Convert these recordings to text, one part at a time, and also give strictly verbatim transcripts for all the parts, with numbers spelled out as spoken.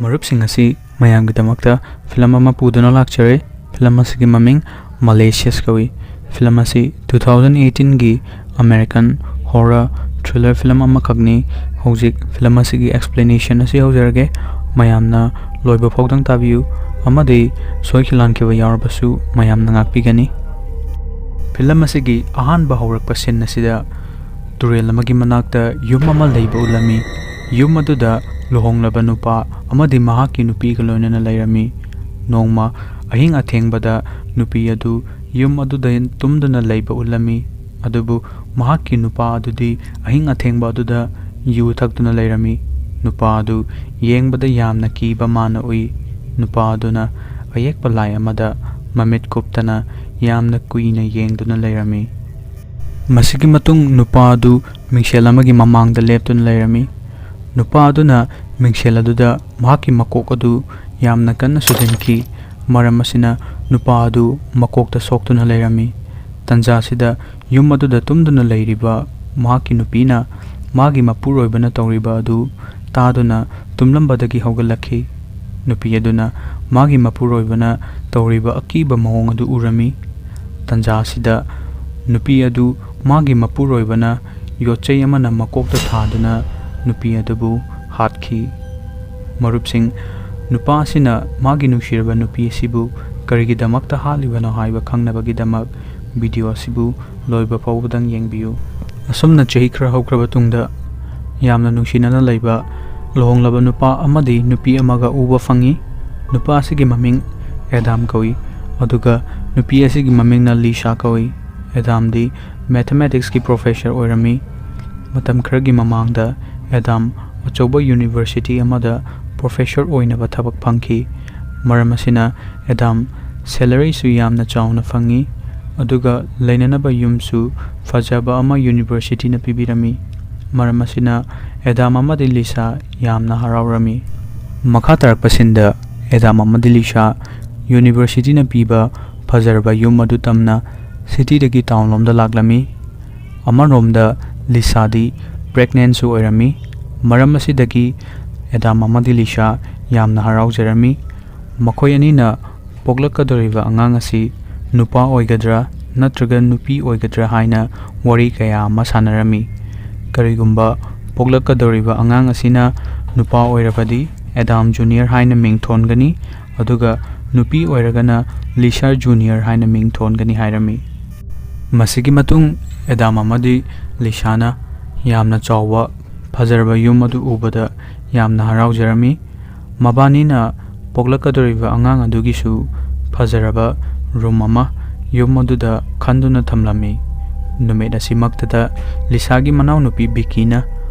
ꯃꯔꯨꯞꯁꯤꯡ ꯑꯁꯤ ꯃꯌꯥꯝꯒꯤꯗꯃꯛꯇ ꯐꯤꯂꯝ ꯑꯃ ꯄꯨꯗꯨꯅ ꯂꯥꯛꯆꯔꯦ꯫ ꯐꯤꯂꯝ ꯑꯁꯤꯒꯤ ꯃꯃꯤꯡ Malicious ꯀꯧꯏ꯫ ꯐꯤꯂꯝ ꯑꯁꯤ two thousand eighteen ꯒꯤ American horror thriller ꯐꯤꯂꯝ ꯑꯃꯈꯛꯅꯤ꯫ ꯍꯧꯖꯤꯛ ꯐꯤꯂꯝ ꯑꯁꯤꯒꯤ explanation ꯑꯁꯤ ꯍꯧꯖꯔꯒꯦ꯫ ꯃꯌꯥꯝꯅ ꯂꯣꯏꯕ ꯐꯥꯎꯗꯪ ꯇꯥꯕꯤꯌꯨ, ꯑꯃꯗꯤ ꯁꯣꯏꯈꯤ ꯂꯥꯟꯈꯤꯕ ꯌꯥꯎꯔꯕꯁꯨ ꯃꯌꯥꯝꯅ ꯉꯥꯛꯄꯤꯒꯅꯤ꯫ ꯐꯤꯂꯝ ꯑꯁꯤꯒꯤ ꯑꯍꯥꯟꯕ ꯍꯧꯔꯛꯄ scene ꯑꯁꯤꯗ ꯇꯨꯔꯦꯜ ꯑꯃꯒꯤ ꯃꯅꯥꯛꯇ ꯌꯨꯝ ꯑꯃ ꯂꯩꯕ ꯎꯠꯂꯝꯃꯤ꯫ ꯌꯨꯝ ꯑꯗꯨꯗ ꯂꯨꯍꯣꯡꯂꯕ ꯅꯨꯄꯥ ꯑꯃꯗꯤ ꯃꯍꯥꯛꯀꯤ ꯅꯨꯄꯤꯒ ꯂꯣꯏꯅꯅ ꯂꯩꯔꯝꯃꯤ꯫ ꯅꯣꯡꯃ ꯑꯍꯤꯡ ꯑꯊꯦꯡꯕꯗ ꯅꯨꯄꯤ ꯑꯗꯨ ꯌꯨꯝ ꯑꯗꯨꯗ ꯇꯨꯝꯗꯨꯅ ꯂꯩꯕ ꯎꯠꯂꯝꯃꯤ꯫ ꯑꯗꯨꯕꯨ ꯃꯍꯥꯛꯀꯤ ꯅꯨꯄꯥ ꯑꯗꯨꯗꯤ ꯑꯍꯤꯡ ꯑꯊꯦꯡꯕ ꯑꯗꯨꯗ ꯌꯨ ꯊꯛꯇꯨꯅ ꯂꯩꯔꯝꯃꯤ꯫ ꯅꯨꯄꯥ ꯑꯗꯨ ꯌꯦꯡꯕꯗ ꯌꯥꯝꯅ ꯀꯤꯕ ꯃꯥꯅ ꯎꯏ꯫ ꯅꯨꯄꯥ ꯑꯗꯨꯅ ꯑꯌꯦꯛꯄ ꯂꯥꯏ ꯑꯃꯗ ꯃꯃꯤꯠ ꯀꯨꯞꯇꯅ ꯌꯥꯝꯅ ꯀꯨꯏꯅ ꯌꯦꯡꯗꯨꯅ ꯂꯩꯔꯝꯃꯤ꯫ ꯃꯁꯤꯒꯤ ꯃꯇꯨꯡ ꯅꯨꯄꯥ ꯑꯗꯨ ꯃꯤꯡꯁꯦꯜ ꯑꯃꯒꯤ ꯃꯃꯥꯡꯗ ꯂꯦꯞꯇꯨꯅ ꯂꯩꯔꯝꯃꯤ꯫ ꯅꯨꯄꯥ ꯑꯗꯨꯅ ꯃꯤꯡꯁꯦꯜ ꯑꯗꯨꯗ ꯃꯍꯥꯛꯀꯤ ꯃꯀꯣꯛ ꯑꯗꯨ ꯌꯥꯝꯅ ꯀꯟꯅ ꯁꯨꯖꯤꯟꯈꯤ꯫ ꯃꯔꯝ ꯑꯁꯤꯅ ꯅꯨꯄꯥ ꯑꯗꯨ ꯃꯀꯣꯛꯇ ꯁꯣꯛꯇꯨꯅ ꯂꯩꯔꯝꯃꯤ꯫ ꯇꯟꯖꯥꯁꯤꯗ ꯌꯨꯝ ꯑꯗꯨꯗ ꯇꯨꯝꯗꯨꯅ ꯂꯩꯔꯤꯕ ꯃꯍꯥꯛꯀꯤ ꯅꯨꯄꯤꯅ ꯃꯥꯒꯤ ꯃꯄꯨꯔꯣꯏꯕꯅ ꯇꯧꯔꯤꯕ ꯑꯗꯨ ꯇꯥꯗꯨꯅ ꯇꯨꯝꯂꯝꯕꯗꯒꯤ ꯍꯧꯒꯠꯂꯛꯈꯤ꯫ ꯅꯨꯄꯤ ꯑꯗꯨꯅ ꯃꯥꯒꯤ ꯃꯄꯨꯔꯣꯏꯕꯅ ꯇꯧꯔꯤꯕ ꯑꯀꯤꯕ ꯃꯑꯣꯡ ꯑꯗꯨ ꯎꯔꯝꯃꯤ꯫ ꯇꯟꯖꯥ ꯑꯁꯤꯗ ꯅꯨꯄꯤ ꯑꯗꯨ ꯃꯥꯒꯤ ꯃꯄꯨꯔꯣꯏꯕꯅ ꯌꯣꯠꯆꯩ ꯑꯃꯅ ꯃꯀꯣꯛꯇ ꯊꯥꯗꯨꯅ ꯅꯨꯄꯤ ꯑꯗꯨꯕꯨ ꯍꯥꯠꯈꯤ꯫ ꯃꯔꯨꯞꯁꯤꯡ, ꯅꯨꯄꯥ ꯑꯁꯤꯅ ꯃꯥꯒꯤ ꯅꯨꯡꯁꯤꯔꯕ ꯅꯨꯄꯤ ꯑꯁꯤꯕꯨ ꯀꯔꯤꯒꯤꯗꯃꯛꯇ ꯍꯥꯠꯂꯤꯕꯅꯣ ꯍꯥꯏꯕ ꯈꯪꯅꯕꯒꯤꯗꯃꯛ video ꯑꯁꯤꯕꯨ ꯂꯣꯏꯕ ꯐꯥꯎꯕꯗꯪ ꯌꯦꯡꯕꯤꯌꯨ꯫ ꯑꯁꯨꯝꯅ ꯆꯍꯤ ꯈꯔ ꯍꯧꯈ꯭ꯔꯕ ꯇꯨꯡꯗ, ꯌꯥꯝꯅ ꯅꯨꯡꯁꯤꯅꯅ ꯂꯩꯕ ꯂꯨꯍꯣꯡꯂꯕ ꯅꯨꯄꯥ ꯑꯃꯗꯤ ꯅꯨꯄꯤ ꯑꯃꯒ ꯎꯕ ꯐꯪꯉꯤ꯫ ꯅꯨꯄꯥ ꯑꯁꯤꯒꯤ ꯃꯃꯤꯡ ꯑꯦꯗꯥꯝ ꯀꯧꯏ, ꯑꯗꯨꯒ ꯅꯨꯄꯤ ꯑꯁꯤꯒꯤ ꯃꯃꯤꯡꯅ ꯂꯤꯁꯥ ꯀꯧꯏ꯫ ꯑꯦꯗꯥꯝꯗꯤ mathematics ꯀꯤ professor ꯑꯣꯏꯔꯝꯃꯤ꯫ ꯃꯇꯝ ꯈꯔꯒꯤ ꯃꯃꯥꯡꯗ ꯑꯦꯗꯥꯝ ꯑꯆꯧꯕ university ꯑꯃꯗ professor ꯑꯣꯏꯅꯕ ꯊꯕꯛ ꯐꯪꯈꯤ꯫ ꯃꯔꯝ ꯑꯁꯤꯅ ꯑꯦꯗꯥꯝ salary ꯁꯨ ꯌꯥꯝꯅ ꯆꯥꯎꯅ ꯐꯪꯉꯤ, ꯑꯗꯨꯒ ꯂꯩꯅꯅꯕ ꯌꯨꯝꯁꯨ ꯐꯖꯕ ꯑꯃ university ꯅ ꯄꯤꯕꯤꯔꯝꯃꯤ꯫ ꯃꯔꯝ ꯑꯁꯤꯅ ꯑꯦꯗꯥꯝ ꯑꯃꯗꯤ ꯂꯤꯁꯥ ꯌꯥꯝꯅ ꯍꯔꯥꯎꯔꯝꯃꯤ꯫ ꯃꯈꯥ ꯇꯥꯔꯛꯄ scene ꯗ ꯑꯦꯗꯥꯝ ꯑꯃꯗꯤ ꯂꯤꯁꯥ university ꯅ ꯄꯤꯕ ꯐꯖꯔꯕ ꯌꯨꯝ ꯑꯗꯨ ꯇꯝꯅ city ꯗꯒꯤ town ꯂꯣꯝꯗ ꯂꯥꯛꯂꯝꯃꯤ꯫ ꯑꯃꯔꯣꯝꯗ ꯂꯤꯁꯥꯗꯤ pregnant ꯁꯨ ꯑꯣꯏꯔꯝꯃꯤ꯫ ꯃꯔꯝ ꯑꯁꯤꯗꯒꯤ ꯑꯦꯗꯥꯝ ꯑꯃꯗꯤ ꯂꯤꯁꯥ ꯌꯥꯝꯅ ꯍꯔꯥꯎꯖꯔꯝꯃꯤ꯫ ꯃꯈꯣꯏ ꯑꯅꯤꯅ ꯄꯣꯛꯂꯛꯀꯗꯧꯔꯤꯕ ꯑꯉꯥꯡ ꯑꯁꯤ ꯅꯨꯄꯥ ꯑꯣꯏꯒꯗ꯭ꯔꯥ ꯅꯠꯇ꯭ꯔꯒ ꯅꯨꯄꯤ ꯑꯣꯏꯒꯗ꯭ꯔꯥ ꯍꯥꯏꯅ ꯋꯥꯔꯤ ꯀꯌꯥ ꯑꯃ ꯁꯥꯟꯅꯔꯝꯃꯤ꯫ ꯀꯔꯤꯒꯨꯝꯕ ꯄꯣꯛꯂꯛꯀꯗꯧꯔꯤꯕ ꯑꯉꯥꯡ ꯑꯁꯤꯅ ꯅꯨꯄꯥ ꯑꯣꯏꯔꯕꯗꯤ ꯑꯦꯗꯥꯝ ꯖꯨꯅꯤꯌꯔ ꯍꯥꯏꯅ ꯃꯤꯡ ꯊꯣꯟꯒꯅꯤ, ꯑꯗꯨꯒ ꯅꯨꯄꯤ ꯑꯣꯏꯔꯒꯅ ꯂꯤꯁꯥ ꯖꯨꯅꯤꯌꯔ ꯍꯥꯏꯅ ꯃꯤꯡ ꯊꯣꯟꯒꯅꯤ ꯍꯥꯏꯔꯝꯃꯤ꯫ ꯃꯁꯤꯒꯤ ꯃꯇꯨꯡ ꯑꯦꯗꯥꯝ ꯑꯃꯗꯤ ꯂꯤꯁꯥꯅ ꯌꯥꯝꯅ ꯆꯥꯎꯕ ꯐꯖꯔꯕ ꯌꯨꯝ ꯑꯗꯨ ꯎꯕꯗ ꯌꯥꯝꯅ ꯍꯔꯥꯎꯖꯔꯝꯃꯤ꯫ ꯃꯕꯥꯅꯤꯅ ꯄꯣꯛꯂꯛꯀꯗꯧꯔꯤꯕ ꯑꯉꯥꯡ ꯑꯗꯨꯒꯤꯁꯨ ꯐꯖꯔꯕ ꯔꯨꯝ ꯑꯃ ꯌꯨꯝ ꯑꯗꯨꯗ ꯈꯟꯗꯨꯅ ꯊꯝꯂꯝꯃꯤ꯫ ꯅꯨꯃꯤꯠ ꯑꯁꯤꯃꯛꯇꯗ ꯂꯤꯁꯥꯒꯤ ꯃꯅꯥꯎꯅꯨꯄꯤ ꯕꯤꯀꯤꯅ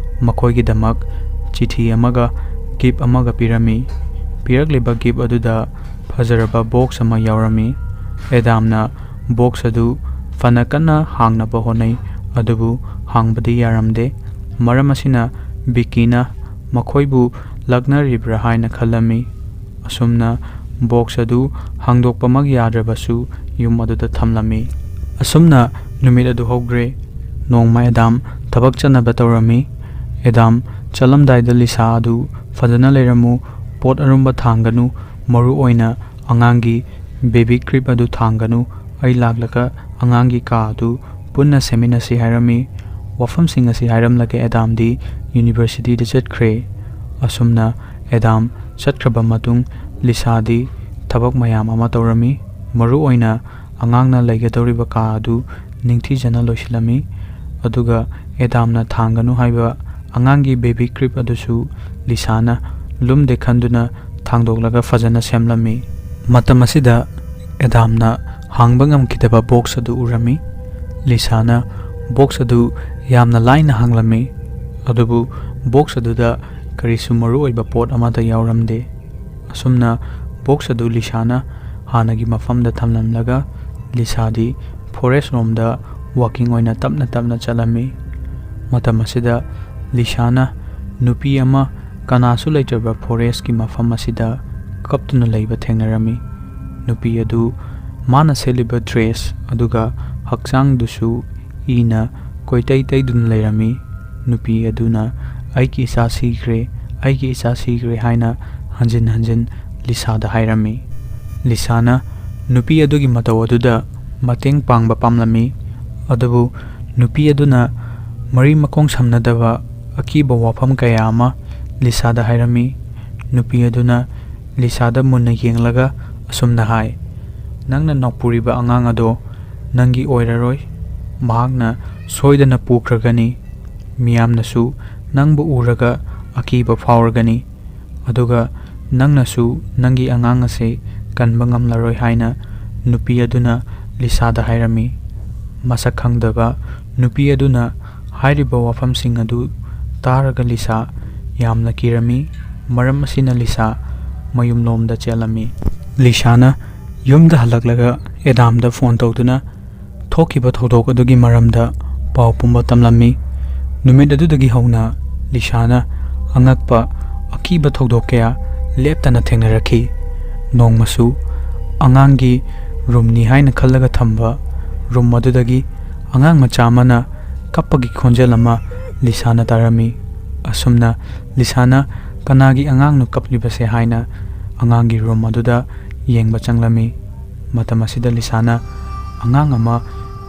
ꯃꯈꯣꯏꯒꯤꯗꯃꯛ ꯆꯤꯊꯤ ꯑꯃꯒ ꯒꯤꯐ ꯑꯃꯒ ꯄꯤꯔꯝꯃꯤ꯫ ꯄꯤꯔꯛꯂꯤꯕ ꯒꯤꯐ ꯑꯗꯨꯗ ꯐꯖꯔꯕ ꯕꯣꯛꯁ ꯑꯃ ꯌꯥꯎꯔꯝꯃꯤ꯫ ꯑꯦꯗꯥꯝꯅ ꯕꯣꯛꯁ ꯑꯗꯨ ꯐꯅ ꯀꯟꯅ ꯍꯥꯡꯅꯕ ꯍꯣꯠꯅꯩ, ꯑꯗꯨꯕꯨ ꯍꯥꯡꯕꯗꯤ ꯌꯥꯔꯝꯗꯦ꯫ ꯃꯔꯝ ꯑꯁꯤꯅ ꯕꯤꯀꯤꯅ ꯃꯈꯣꯏꯕꯨ ꯂꯛꯅꯔꯤꯕ꯭ꯔꯥ ꯍꯥꯏꯅ ꯈꯜꯂꯝꯃꯤ꯫ ꯑꯁꯨꯝꯅ ꯕꯣꯛꯁ ꯑꯗꯨ ꯍꯥꯡꯗꯣꯛꯄꯃꯛ ꯌꯥꯗ꯭ꯔꯕꯁꯨ ꯌꯨꯝ ꯑꯗꯨꯗ ꯊꯝꯂꯝꯃꯤ꯫ ꯑꯁꯨꯝꯅ ꯅꯨꯃꯤꯠ ꯑꯗꯨ ꯍꯧꯈ꯭ꯔꯦ꯫ ꯅꯣꯡꯃ ꯑꯦꯗꯥꯝ ꯊꯕꯛ ꯆꯠꯅꯕ ꯇꯧꯔꯝꯃꯤ꯫ ꯑꯦꯗꯥꯝ ꯆꯠꯂꯝꯗꯥꯏꯗ ꯂꯤꯁꯥ ꯑꯗꯨ ꯐꯖꯅ ꯂꯩꯔꯝꯃꯨ, ꯄꯣꯠ ꯑꯔꯨꯝꯕ ꯊꯥꯡꯒꯅꯨ, ꯃꯔꯨ ꯑꯣꯏꯅ ꯑꯉꯥꯡꯒꯤ ꯕꯦꯕꯤ ꯀ꯭ꯔꯤꯞ ꯑꯗꯨ ꯊꯥꯡꯒꯅꯨ, ꯑꯩ ꯂꯥꯛꯂꯒ ꯑꯉꯥꯡꯒꯤ ꯀꯥ ꯑꯗꯨ ꯄꯨꯟꯅ ꯁꯦꯝꯃꯤꯟꯅꯁꯤ ꯍꯥꯏꯔꯝꯃꯤ꯫ ꯋꯥꯐꯝꯁꯤꯡ ꯑꯁꯤ ꯍꯥꯏꯔꯝꯂꯒ ꯑꯦꯗꯥꯝꯗꯤ ꯌꯨꯅꯤꯚꯔꯁꯤꯇꯤꯗ ꯆꯠꯈ꯭ꯔꯦ꯫ ꯑꯁꯨꯝꯅ ꯑꯦꯗꯥꯝ ꯆꯠꯈ꯭ꯔꯕ ꯃꯇꯨꯡ ꯂꯤꯁꯥꯗꯤ ꯊꯕꯛ ꯃꯌꯥꯝ ꯑꯃ ꯇꯧꯔꯝꯃꯤ꯫ ꯃꯔꯨ ꯑꯣꯏꯅ ꯑꯉꯥꯡꯅ ꯂꯩꯒꯗꯧꯔꯤꯕ ꯀꯥ ꯑꯗꯨ ꯅꯤꯡꯊꯤꯖꯅ ꯂꯣꯏꯁꯤꯜꯂꯝꯃꯤ꯫ ꯑꯗꯨꯒ ꯑꯦꯗꯥꯝꯅ ꯊꯥꯡꯒꯅꯨ ꯍꯥꯏꯕ ꯑꯉꯥꯡꯒꯤ ꯕꯦꯕꯤ ꯀ꯭ꯔꯤꯞ ꯑꯗꯨꯁꯨ ꯂꯤꯁꯥꯅ ꯂꯨꯝꯗꯦ ꯈꯟꯗꯨꯅ ꯊꯥꯡꯗꯣꯛꯂꯒ ꯐꯖꯅ ꯁꯦꯝꯂꯝꯃꯤ꯫ ꯃꯇꯝ ꯑꯁꯤꯗ ꯑꯦꯗꯥꯝꯅ ꯍꯥꯡꯕ ꯉꯝꯈꯤꯗꯕ ꯕꯣꯛꯁ ꯑꯗꯨ ꯎꯔꯝꯃꯤ꯫ ꯂꯤꯁꯥꯅ ꯕꯣꯛꯁ ꯑꯗꯨ ꯌꯥꯝꯅ ꯂꯥꯏꯅ ꯍꯥꯡꯂꯝꯃꯤ, ꯑꯗꯨꯕꯨ ꯕꯣꯛꯁ ꯑꯗꯨꯗ ꯀꯔꯤꯁꯨ ꯃꯔꯨ ꯑꯣꯏꯕ ꯄꯣꯠ ꯑꯃꯠꯇ ꯌꯥꯎꯔꯝꯗꯦ꯫ ꯑꯁꯨꯝꯅ ꯕꯣꯛꯁ ꯑꯗꯨ ꯂꯤꯁꯥꯅ ꯍꯥꯟꯅꯒꯤ ꯃꯐꯝꯗ ꯊꯝꯂꯝꯂꯒ ꯂꯤꯁꯥꯗꯤ ꯐꯣꯔꯦꯁ ꯔꯣꯝꯗ ꯋꯥꯀꯤꯡ ꯑꯣꯏꯅ ꯇꯞꯅ ꯇꯞꯅ ꯆꯠꯂꯝꯃꯤ꯫ ꯃꯇꯝ ꯑꯁꯤꯗ ꯂꯤꯁꯥꯅ ꯅꯨꯄꯤ ꯑꯃ ꯀꯅꯥꯁꯨ ꯂꯩꯇ꯭ꯔꯕ ꯐꯣꯔꯦꯁꯀꯤ ꯃꯐꯝ ꯑꯁꯤꯗ ꯀꯞꯇꯨꯅ ꯂꯩꯕ ꯊꯦꯡꯅꯔꯝꯃꯤ꯫ ꯅꯨꯄꯤ ꯑꯗꯨ ꯃꯥꯅ ꯁꯦꯠꯂꯤꯕ ꯗ꯭ꯔꯦꯁ ꯑꯗꯨꯒ ꯍꯛꯆꯥꯡꯗꯨꯁꯨ ꯏꯅ ꯀꯣꯏꯇꯩ ꯇꯩꯗꯨꯅ ꯂꯩꯔꯝꯃꯤ꯫ ꯅꯨꯄꯤ ꯑꯗꯨꯅ "ꯑꯩꯒꯤ ꯏꯆꯥ ꯁꯤꯈ꯭ꯔꯦ, ꯑꯩꯒꯤ ꯏꯆꯥ ꯁꯤꯈ꯭ꯔꯦ" ꯍꯥꯏꯅ ꯍꯟꯖꯤꯟ ꯍꯟꯖꯤꯟ ꯂꯤꯁꯥꯗ ꯍꯥꯏꯔꯝꯃꯤ꯫ ꯂꯤꯁꯥꯅ ꯅꯨꯄꯤ ꯑꯗꯨꯒꯤ ꯃꯇꯧ ꯑꯗꯨꯗ ꯃꯇꯦꯡ ꯄꯥꯡꯕ ꯄꯥꯝꯂꯝꯃꯤ, ꯑꯗꯨꯕꯨ ꯅꯨꯄꯤ ꯑꯗꯨꯅ ꯃꯔꯤ ꯃꯈꯣꯡ ꯁꯝꯅꯗꯕ ꯑꯀꯤꯕ ꯋꯥꯐꯝ ꯀꯌꯥ ꯑꯃ ꯂꯤꯁꯥꯗ ꯍꯥꯏꯔꯝꯃꯤ꯫ ꯅꯨꯄꯤ ꯑꯗꯨꯅ ꯂꯤꯁꯥꯗ ꯃꯨꯟꯅ ꯌꯦꯡꯂꯒ ꯑꯁꯨꯝꯅ ꯍꯥꯏ, "ꯅꯪꯅ ꯅꯥꯎꯄꯨꯔꯤꯕ ꯑꯉꯥꯡ ꯑꯗꯣ ꯅꯪꯒꯤ ꯑꯣꯏꯔꯔꯣꯏ꯫ ꯃꯍꯥꯛꯅ ꯁꯣꯏꯗꯅ ꯄꯨꯈ꯭ꯔꯒꯅꯤ꯫ ꯃꯤꯌꯥꯝꯅꯁꯨ ꯅꯪꯕꯨ ꯎꯔꯒ ꯑꯀꯤꯕ ꯐꯥꯎꯔꯒꯅꯤ꯫ ꯑꯗꯨꯒ ꯅꯪꯅꯁꯨ ꯅꯪꯒꯤ ꯑꯉꯥꯡ ꯑꯁꯤ ꯀꯟꯕ ꯉꯝꯂꯔꯣꯏ" ꯍꯥꯏꯅ ꯅꯨꯄꯤ ꯑꯗꯨꯅ ꯂꯤꯁꯥꯗ ꯍꯥꯏꯔꯝꯃꯤ꯫ ꯃꯁꯛ ꯈꯪꯗꯕ ꯅꯨꯄꯤ ꯑꯗꯨꯅ ꯍꯥꯏꯔꯤꯕ ꯋꯥꯐꯝꯁꯤꯡ ꯑꯗꯨ ꯇꯥꯔꯒ ꯂꯤꯁꯥ ꯌꯥꯝꯅ ꯀꯤꯔꯝꯃꯤ꯫ ꯃꯔꯝ ꯑꯁꯤꯅ ꯂꯤꯁꯥ ꯃꯌꯨꯝꯂꯣꯝꯗ ꯆꯦꯜꯂꯝꯃꯤ꯫ ꯂꯤꯁꯥꯅ ꯌꯨꯝꯗ ꯍꯜꯂꯛꯂꯒ ꯑꯦꯗꯥꯝꯗ ꯐꯣꯟ ꯇꯧꯗꯨꯅ ꯊꯣꯛꯈꯤꯕ ꯊꯧꯗꯣꯛ ꯑꯗꯨꯒꯤ ꯃꯔꯝꯗ ꯄꯥꯎ ꯄꯨꯝꯕ ꯇꯝꯂꯝꯃꯤ꯫ ꯅꯨꯃꯤꯠ ꯑꯗꯨꯗꯒꯤ ꯍꯧꯅ ꯂꯤꯁꯥꯅ ꯑꯉꯛꯄ, ꯑꯀꯤꯕ ꯊꯧꯗꯣꯛ ꯀꯌꯥ ꯂꯦꯞꯇꯅ ꯊꯦꯡꯅꯔꯛꯈꯤ꯫ ꯅꯣꯡꯃꯁꯨ ꯑꯉꯥꯡꯒꯤ ꯔꯨꯝꯅꯤ ꯍꯥꯏꯅ ꯈꯜꯂꯒ ꯊꯝꯕ ꯔꯨꯝ ꯑꯗꯨꯗꯒꯤ ꯑꯉꯥꯡ ꯃꯆꯥ ꯑꯃꯅ ꯀꯞꯄꯒꯤ ꯈꯣꯟꯖꯦꯜ ꯑꯃ ꯂꯤꯁꯥꯅ ꯇꯥꯔꯝꯃꯤ꯫ ꯑꯁꯨꯝꯅ ꯂꯤꯁꯥꯅ "ꯀꯅꯥꯒꯤ ꯑꯉꯥꯡꯅꯣ ꯀꯞꯂꯤꯕꯁꯦ?" ꯍꯥꯏꯅ ꯑꯉꯥꯡꯒꯤ ꯔꯨꯝ ꯑꯗꯨꯗ ꯌꯦꯡꯕ ꯆꯪꯂꯝꯃꯤ꯫ ꯃꯇꯝ ꯑꯁꯤꯗ ꯂꯤꯁꯥꯅ ꯑꯉꯥꯡ ꯑꯃ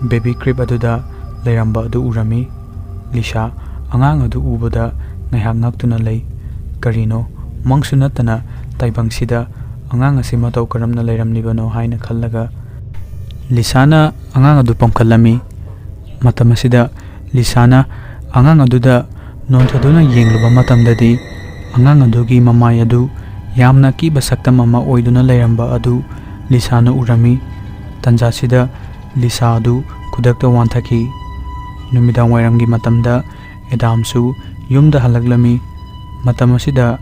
ꯕꯦꯕꯤ ꯀ꯭ꯔꯤꯞ ꯑꯗꯨꯗ ꯂꯩꯔꯝꯕ ꯑꯗꯨ ꯎꯔꯝꯃꯤ꯫ ꯂꯤꯁꯥ ꯑꯉꯥꯡ ꯑꯗꯨ ꯎꯕꯗ ꯉꯥꯏꯍꯥꯛ ꯉꯛꯇꯨꯅ ꯂꯩ꯫ ꯀꯔꯤꯅꯣ, ꯃꯪꯁꯨ ꯅꯠꯇꯅ ꯇꯥꯏꯕꯪꯁꯤꯗ ꯑꯉꯥꯡ ꯑꯁꯤ ꯃꯇꯧ ꯀꯔꯝꯅ ꯂꯩꯔꯝꯂꯤꯕꯅꯣ ꯍꯥꯏꯅ ꯈꯜꯂꯒ ꯂꯤꯁꯥꯅ ꯑꯉꯥꯡ ꯑꯗꯨ ꯄꯝꯈꯠꯂꯝꯃꯤ꯫ ꯃꯇꯝ ꯑꯁꯤꯗ ꯂꯤꯁꯥꯅ ꯑꯉꯥꯡ ꯑꯗꯨꯗ ꯅꯣꯟꯊꯗꯨꯅ ꯌꯦꯡꯂꯨꯕ ꯃꯇꯝꯗꯗꯤ, ꯑꯉꯥꯡ ꯑꯗꯨꯒꯤ ꯃꯃꯥꯏ ꯑꯗꯨ ꯌꯥꯝꯅ ꯑꯀꯤꯕ ꯁꯛꯇꯝ ꯑꯃ ꯑꯣꯏꯗꯨꯅ ꯂꯩꯔꯝꯕ ꯑꯗꯨ ꯂꯤꯁꯥꯅ ꯎꯔꯝꯃꯤ꯫ ꯇꯟꯖꯥꯁꯤꯗ ꯂꯤꯁꯥ ꯑꯗꯨ ꯈꯨꯗꯛꯇ ꯋꯥꯟꯊꯈꯤ꯫ ꯅꯨꯃꯤꯗꯥꯡ ꯋꯥꯏꯔꯝꯒꯤ ꯃꯇꯝꯗ ꯑꯦꯗꯥꯝꯁꯨ ꯌꯨꯝꯗ ꯍꯜꯂꯛꯂꯝꯃꯤ꯫ ꯃꯇꯝ ꯑꯁꯤꯗ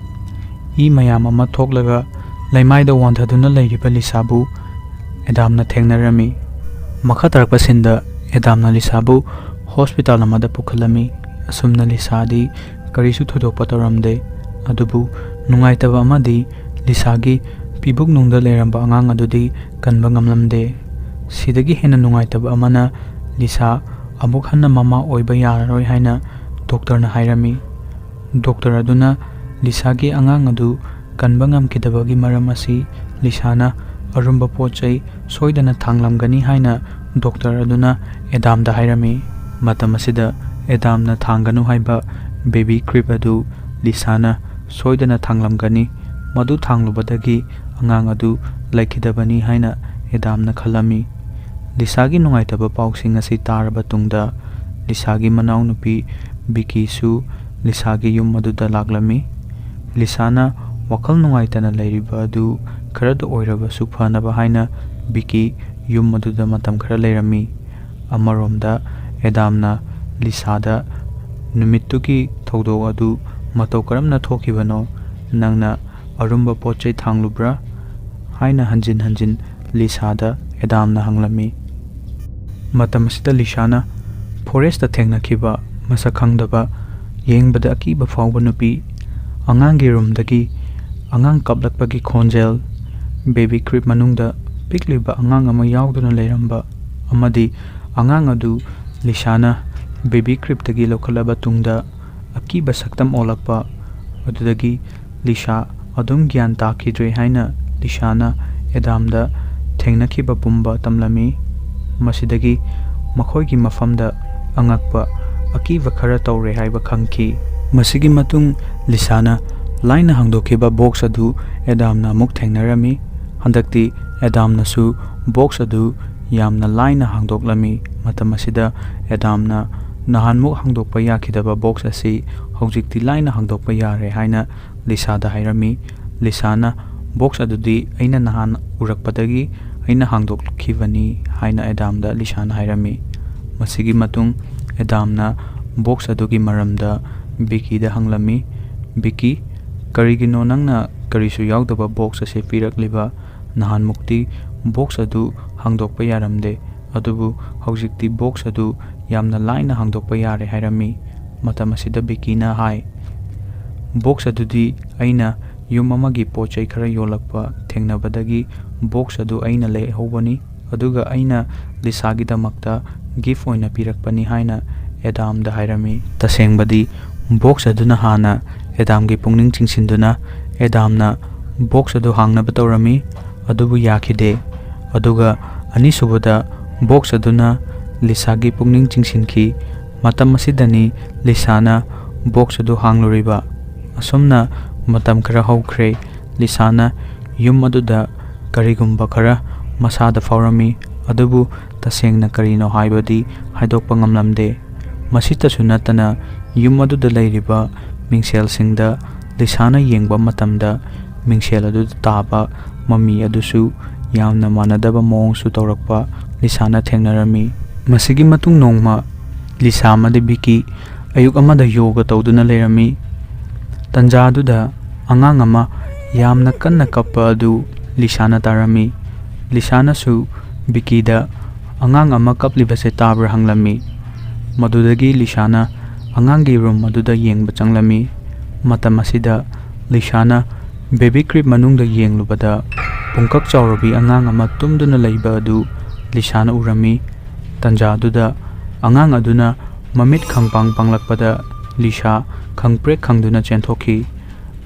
ꯏ ꯃꯌꯥꯝ ꯑꯃ ꯊꯣꯛꯂꯒ ꯂꯩꯃꯥꯏꯗ ꯋꯥꯟꯊꯗꯨꯅ ꯂꯩꯔꯤꯕ ꯂꯤꯁꯥꯕꯨ ꯑꯦꯗꯥꯝꯅ ꯊꯦꯡꯅꯔꯝꯃꯤ꯫ ꯃꯈꯥ ꯇꯥꯔꯛꯄ ꯁꯤꯟꯗ ꯑꯦꯗꯥꯝꯅ ꯂꯤꯁꯥꯕꯨ ꯍꯣꯁꯄꯤꯇꯥꯜ ꯑꯃꯗ ꯄꯨꯈꯠꯂꯝꯃꯤ꯫ ꯑꯁꯨꯝꯅ ꯂꯤꯁꯥꯗꯤ ꯀꯔꯤꯁꯨ ꯊꯣꯏꯗꯣꯛꯄ ꯇꯧꯔꯝꯗꯦ꯫ ꯑꯗꯨꯕꯨ ꯅꯨꯡꯉꯥꯏꯇꯕ ꯑꯃꯗꯤ ꯂꯤꯁꯥꯒꯤ ꯄꯤꯕꯨꯛꯅꯨꯡꯗ ꯂꯩꯔꯝꯕ ꯑꯉꯥꯡ ꯑꯗꯨꯗꯤ ꯀꯟꯕ ꯉꯝꯂꯝꯗꯦ꯫ ꯁꯤꯗꯒꯤ ꯍꯦꯟꯅ ꯅꯨꯡꯉꯥꯏꯇꯕ ꯑꯃꯅ, ꯂꯤꯁꯥ ꯑꯃꯨꯛ ꯍꯟꯅ ꯃꯃꯥ ꯑꯣꯏꯕ ꯌꯥꯔꯔꯣꯏ ꯍꯥꯏꯅ ꯗꯣꯛꯇꯔꯅ ꯍꯥꯏꯔꯝꯃꯤ꯫ ꯗꯣꯛꯇꯔ ꯑꯗꯨꯅ ꯂꯤꯁꯥꯒꯤ ꯑꯉꯥꯡ ꯑꯗꯨ ꯀꯟꯕ ꯉꯝꯈꯤꯗꯕꯒꯤ ꯃꯔꯝ ꯑꯁꯤ ꯂꯤꯁꯥꯅ ꯑꯔꯨꯝꯕ ꯄꯣꯠ ꯆꯩ ꯁꯣꯏꯗꯅ ꯊꯥꯡꯂꯝꯒꯅꯤ ꯍꯥꯏꯅ ꯗꯣꯛꯇꯔ ꯑꯗꯨꯅ ꯑꯦꯗꯥꯝꯗ ꯍꯥꯏꯔꯝꯃꯤ꯫ ꯃꯇꯝ ꯑꯁꯤꯗ ꯑꯦꯗꯥꯝꯅ ꯊꯥꯡꯒꯅꯨ ꯍꯥꯏꯕ ꯕꯦꯕꯤ ꯀ꯭ꯔꯤꯞ ꯑꯗꯨ ꯂꯤꯁꯥꯅ ꯁꯣꯏꯗꯅ ꯊꯥꯡꯂꯝꯒꯅꯤ, ꯃꯗꯨ ꯊꯥꯡꯂꯨꯕꯗꯒꯤ ꯑꯉꯥꯡ ꯑꯗꯨ ꯂꯩꯈꯤꯗꯕꯅꯤ ꯍꯥꯏꯅ ꯑꯦꯗꯥꯝꯅ ꯈꯜꯂꯝꯃꯤ꯫ ꯂꯤꯁꯥꯒꯤ ꯅꯨꯡꯉꯥꯏꯇꯕ ꯄꯥꯎꯁꯤꯡ ꯑꯁꯤ ꯇꯥꯔꯕ ꯇꯨꯡꯗ ꯂꯤꯁꯥꯒꯤ ꯃꯅꯥꯎꯅꯨꯄꯤ ꯕꯤꯀꯤꯁꯨ ꯂꯤꯁꯥꯒꯤ ꯌꯨꯝ ꯑꯗꯨꯗ ꯂꯥꯛꯂꯝꯃꯤ꯫ ꯂꯤꯁꯥꯅ ꯋꯥꯈꯜ ꯅꯨꯡꯉꯥꯏꯇꯅ ꯂꯩꯔꯤꯕ ꯑꯗꯨ ꯈꯔꯗ ꯑꯣꯏꯔꯕꯁꯨ ꯐꯅꯕ ꯍꯥꯏꯅ ꯕꯤꯀꯤ ꯌꯨꯝ ꯑꯗꯨꯗ ꯃꯇꯝ ꯈꯔ ꯂꯩꯔꯝꯃꯤ꯫ ꯑꯃꯔꯣꯝꯗ ꯑꯦꯗꯥꯝꯅ ꯂꯤꯁꯥꯗ ꯅꯨꯃꯤꯠꯇꯨꯒꯤ ꯊꯧꯗꯣꯛ ꯑꯗꯨ ꯃꯇꯧ ꯀꯔꯝꯅ ꯊꯣꯛꯈꯤꯕꯅꯣ, ꯅꯪꯅ ꯑꯔꯨꯝꯕ ꯄꯣꯠ ꯆꯩ ꯊꯥꯡꯂꯨꯕ꯭ꯔꯥ ꯍꯥꯏꯅ ꯍꯟꯖꯤꯟ ꯍꯟꯖꯤꯟ ꯂꯤꯁꯥꯗ ꯑꯦꯗꯥꯝꯅ ꯍꯪꯂꯝꯃꯤ꯫ ꯃꯇꯝ ꯑꯁꯤꯗ ꯂꯤꯁꯥꯅ ꯐꯣꯔꯦꯁꯇ ꯊꯦꯡꯅꯈꯤꯕ ꯃꯁꯛ ꯈꯪꯗꯕ, ꯌꯦꯡꯕꯗ ꯑꯀꯤꯕ ꯐꯥꯎꯕ ꯅꯨꯄꯤ, ꯑꯉꯥꯡꯒꯤ ꯔꯨꯝꯗꯒꯤ ꯑꯉꯥꯡ ꯀꯞꯂꯛꯄꯒꯤ ꯈꯣꯟꯖꯦꯜ, ꯕꯦꯕꯤ ꯀ꯭ꯔꯤꯞ ꯃꯅꯨꯡꯗ ꯄꯤꯛꯂꯤꯕ ꯑꯉꯥꯡ ꯑꯃ ꯌꯥꯎꯗꯨꯅ ꯂꯩꯔꯝꯕ ꯑꯃꯗꯤ ꯑꯉꯥꯡ ꯑꯗꯨ ꯂꯤꯁꯥꯅ ꯕꯦꯕꯤ ꯀ꯭ꯔꯤꯞꯇꯒꯤ ꯂꯧꯈꯠꯂꯕ ꯇꯨꯡꯗ ꯑꯀꯤꯕ ꯁꯛꯇꯝ ꯑꯣꯜꯂꯛꯄ ꯑꯗꯨꯗꯒꯤ ꯂꯤꯁꯥ ꯑꯗꯨꯝ ꯒ꯭ꯌꯥꯟ ꯇꯥꯈꯤꯗ꯭ꯔꯦ ꯍꯥꯏꯅ ꯂꯤꯁꯥꯅ ꯑꯦꯗꯥꯝꯗ ꯊꯦꯡꯅꯈꯤꯕ ꯄꯨꯝꯕ ꯇꯝꯂꯝꯃꯤ꯫ ꯃꯁꯤꯗꯒꯤ ꯃꯈꯣꯏꯒꯤ ꯃꯐꯝꯗ ꯑꯉꯛꯄ, ꯑꯀꯤꯕ ꯈꯔ ꯇꯧꯔꯦ ꯍꯥꯏꯕ ꯈꯪꯈꯤ꯫ ꯃꯁꯤꯒꯤ ꯃꯇꯨꯡ ꯂꯤꯁꯥꯅ ꯂꯥꯏꯅ ꯍꯥꯡꯗꯣꯛꯈꯤꯕ ꯕꯣꯛꯁ ꯑꯗꯨ ꯑꯦꯗꯥꯝꯅ ꯑꯃꯨꯛ ꯊꯦꯡꯅꯔꯝꯃꯤ꯫ ꯍꯟꯗꯛꯇꯤ ꯑꯦꯗꯥꯝꯅꯁꯨ ꯕꯣꯛꯁ ꯑꯗꯨ ꯌꯥꯝꯅ ꯂꯥꯏꯅ ꯍꯥꯡꯗꯣꯛꯂꯝꯃꯤ꯫ ꯃꯇꯝ ꯑꯁꯤꯗ ꯑꯦꯗꯥꯝꯅ ꯅꯍꯥꯟꯃꯨꯛ ꯍꯥꯡꯗꯣꯛꯄ ꯌꯥꯈꯤꯗꯕ ꯕꯣꯛꯁ ꯑꯁꯤ ꯍꯧꯖꯤꯛꯇꯤ ꯂꯥꯏꯅ ꯍꯥꯡꯗꯣꯛꯄ ꯌꯥꯔꯦ ꯍꯥꯏꯅ ꯂꯤꯁꯥꯗ ꯍꯥꯏꯔꯝꯃꯤ꯫ ꯂꯤꯁꯥꯅ, "ꯕꯣꯛꯁ ꯑꯗꯨꯗꯤ ꯑꯩꯅ ꯅꯍꯥꯟ ꯎꯔꯛꯄꯗꯒꯤ ꯑꯩꯅ ꯍꯥꯡꯗꯣꯛꯈꯤꯕꯅꯤ" ꯍꯥꯏꯅ ꯑꯦꯗꯥꯝꯗ ꯂꯤꯁꯥꯅ ꯍꯥꯏꯔꯝꯃꯤ꯫ ꯃꯁꯤꯒꯤ ꯃꯇꯨꯡ ꯑꯦꯗꯥꯝꯅ ꯕꯣꯛꯁ ꯑꯗꯨꯒꯤ ꯃꯔꯝꯗ ꯕꯤꯀꯤꯗ ꯍꯪꯂꯝꯃꯤ꯫ "ꯕꯤꯀꯤ, ꯀꯔꯤꯒꯤꯅꯣ ꯅꯪꯅ ꯀꯔꯤꯁꯨ ꯌꯥꯎꯗꯕ ꯕꯣꯛꯁ ꯑꯁꯤ ꯄꯤꯔꯛꯂꯤꯕ? ꯅꯍꯥꯟꯃꯨꯛꯇꯤ ꯕꯣꯛꯁ ꯑꯗꯨ ꯍꯥꯡꯗꯣꯛꯄ ꯌꯥꯔꯝꯗꯦ, ꯑꯗꯨꯕꯨ ꯍꯧꯖꯤꯛꯇꯤ ꯕꯣꯛꯁ ꯑꯗꯨ ꯌꯥꯝꯅ ꯂꯥꯏꯅ ꯍꯥꯡꯗꯣꯛꯄ ꯌꯥꯔꯦ" ꯍꯥꯏꯔꯝꯃꯤ꯫ ꯃꯇꯝ ꯑꯁꯤꯗ ꯕꯤꯀꯤꯅ ꯍꯥꯏ, "ꯕꯣꯛꯁ ꯑꯗꯨꯗꯤ ꯑꯩꯅ ꯌꯨꯝ ꯑꯃꯒꯤ ꯄꯣꯠ ꯆꯩ ꯈꯔ ꯌꯣꯜꯂꯛꯄ ꯊꯦꯡꯅꯕꯗꯒꯤ ꯕꯣꯛꯁ ꯑꯗꯨ ꯑꯩꯅ ꯂꯩꯍꯧꯕꯅꯤ, ꯑꯗꯨꯒ ꯑꯩꯅ ꯂꯤꯁꯥꯒꯤꯗꯃꯛꯇ ꯒꯤꯐ ꯑꯣꯏꯅ ꯄꯤꯔꯛꯄꯅꯤ" ꯍꯥꯏꯅ ꯑꯦꯗꯥꯝꯗ ꯍꯥꯏꯔꯝꯃꯤ꯫ ꯇꯁꯦꯡꯕꯗꯤ ꯕꯣꯛꯁ ꯑꯗꯨꯅ ꯍꯥꯟꯅ ꯑꯦꯗꯥꯝꯒꯤ ꯄꯨꯛꯅꯤꯡ ꯆꯤꯡꯁꯤꯟꯗꯨꯅ ꯑꯦꯗꯥꯝꯅ ꯕꯣꯛꯁ ꯑꯗꯨ ꯍꯥꯡꯅꯕ ꯇꯧꯔꯝꯃꯤ, ꯑꯗꯨꯕꯨ ꯌꯥꯈꯤꯗꯦ꯫ ꯑꯗꯨꯒ ꯑꯅꯤꯁꯨꯕꯗ ꯕꯣꯛꯁ ꯑꯗꯨꯅ ꯂꯤꯁꯥꯒꯤ ꯄꯨꯛꯅꯤꯡ ꯆꯤꯡꯁꯤꯟꯈꯤ꯫ ꯃꯇꯝ ꯑꯁꯤꯗꯅꯤ ꯂꯤꯁꯥꯅ ꯕꯣꯛꯁ ꯑꯗꯨ ꯍꯥꯡꯂꯨꯔꯤꯕ꯫ ꯑꯁꯨꯝꯅ ꯃꯇꯝ ꯈꯔ ꯍꯧꯈ꯭ꯔꯦ꯫ ꯂꯤꯁꯥꯅ ꯌꯨꯝ ꯑꯗꯨꯗ ꯀꯔꯤꯒꯨꯝꯕ ꯈꯔ ꯃꯁꯥꯗ ꯐꯥꯎꯔꯝꯃꯤ, ꯑꯗꯨꯕꯨ ꯇꯁꯦꯡꯅ ꯀꯔꯤꯅꯣ ꯍꯥꯏꯕꯗꯤ ꯍꯥꯏꯗꯣꯛꯄ ꯉꯝꯂꯝꯗꯦ꯫ ꯃꯁꯤꯇꯁꯨ ꯅꯠꯇꯅ, ꯌꯨꯝ ꯑꯗꯨꯗ ꯂꯩꯔꯤꯕ ꯃꯤꯡꯁꯦꯜꯁꯤꯡꯗ ꯂꯤꯁꯥꯅ ꯌꯦꯡꯕ ꯃꯇꯝꯗ, ꯃꯤꯡꯁꯦꯜ ꯑꯗꯨꯗ ꯇꯥꯕ ꯃꯃꯤ ꯑꯗꯨꯁꯨ ꯌꯥꯝꯅ ꯃꯥꯟꯅꯗꯕ ꯃꯑꯣꯡꯁꯨ ꯇꯧꯔꯛꯄ ꯂꯤꯁꯥꯅ ꯊꯦꯡꯅꯔꯝꯃꯤ꯫ ꯃꯁꯤꯒꯤ ꯃꯇꯨꯡ ꯅꯣꯡꯃ ꯂꯤꯁꯥ ꯑꯃꯗꯤ ꯕꯤꯀꯤ ꯑꯌꯨꯛ ꯑꯃꯗ ꯌꯣꯒ ꯇꯧꯗꯨꯅ ꯂꯩꯔꯝꯃꯤ꯫ ꯇꯟꯖꯥ ꯑꯗꯨꯗ ꯑꯉꯥꯡ ꯑꯃ ꯌꯥꯝꯅ ꯀꯟꯅ ꯀꯞꯄ ꯑꯗꯨ ꯂꯤꯁꯥꯅ ꯇꯥꯔꯝꯃꯤ꯫ ꯂꯤꯁꯥꯅꯁꯨ ꯕꯤꯀꯤꯗ ꯑꯉꯥꯡ ꯑꯃ ꯀꯞꯂꯤꯕꯁꯦ ꯇꯥꯕ꯭ꯔꯥ ꯍꯪꯂꯝꯃꯤ꯫ ꯃꯗꯨꯗꯒꯤ ꯂꯤꯁꯥꯅ ꯑꯉꯥꯡꯒꯤ ꯔꯨꯝ ꯑꯗꯨꯗ ꯌꯦꯡꯕ ꯆꯪꯂꯝꯃꯤ꯫ ꯃꯇꯝ ꯑꯁꯤꯗ ꯂꯤꯁꯥꯅ ꯕꯦꯕꯤ ꯀ꯭ꯔꯤꯞ ꯃꯅꯨꯡꯗ ꯌꯦꯡꯂꯨꯕꯗ, ꯄꯨꯡꯀꯛ ꯆꯥꯎꯔꯕꯤ ꯑꯉꯥꯡ ꯑꯃ ꯇꯨꯝꯗꯨꯅ ꯂꯩꯕ ꯑꯗꯨ ꯂꯤꯁꯥꯅ ꯎꯔꯝꯃꯤ꯫ ꯇꯟꯖꯥ ꯑꯗꯨꯗ ꯑꯉꯥꯡ ꯑꯗꯨꯅ ꯃꯃꯤꯠ ꯈꯪꯄꯥꯡ ꯄꯥꯡꯂꯛꯄꯗ ꯂꯤꯁꯥ ꯈꯪꯄ꯭ꯔꯦꯛ ꯈꯪꯗꯨꯅ ꯆꯦꯟꯊꯣꯛꯈꯤ꯫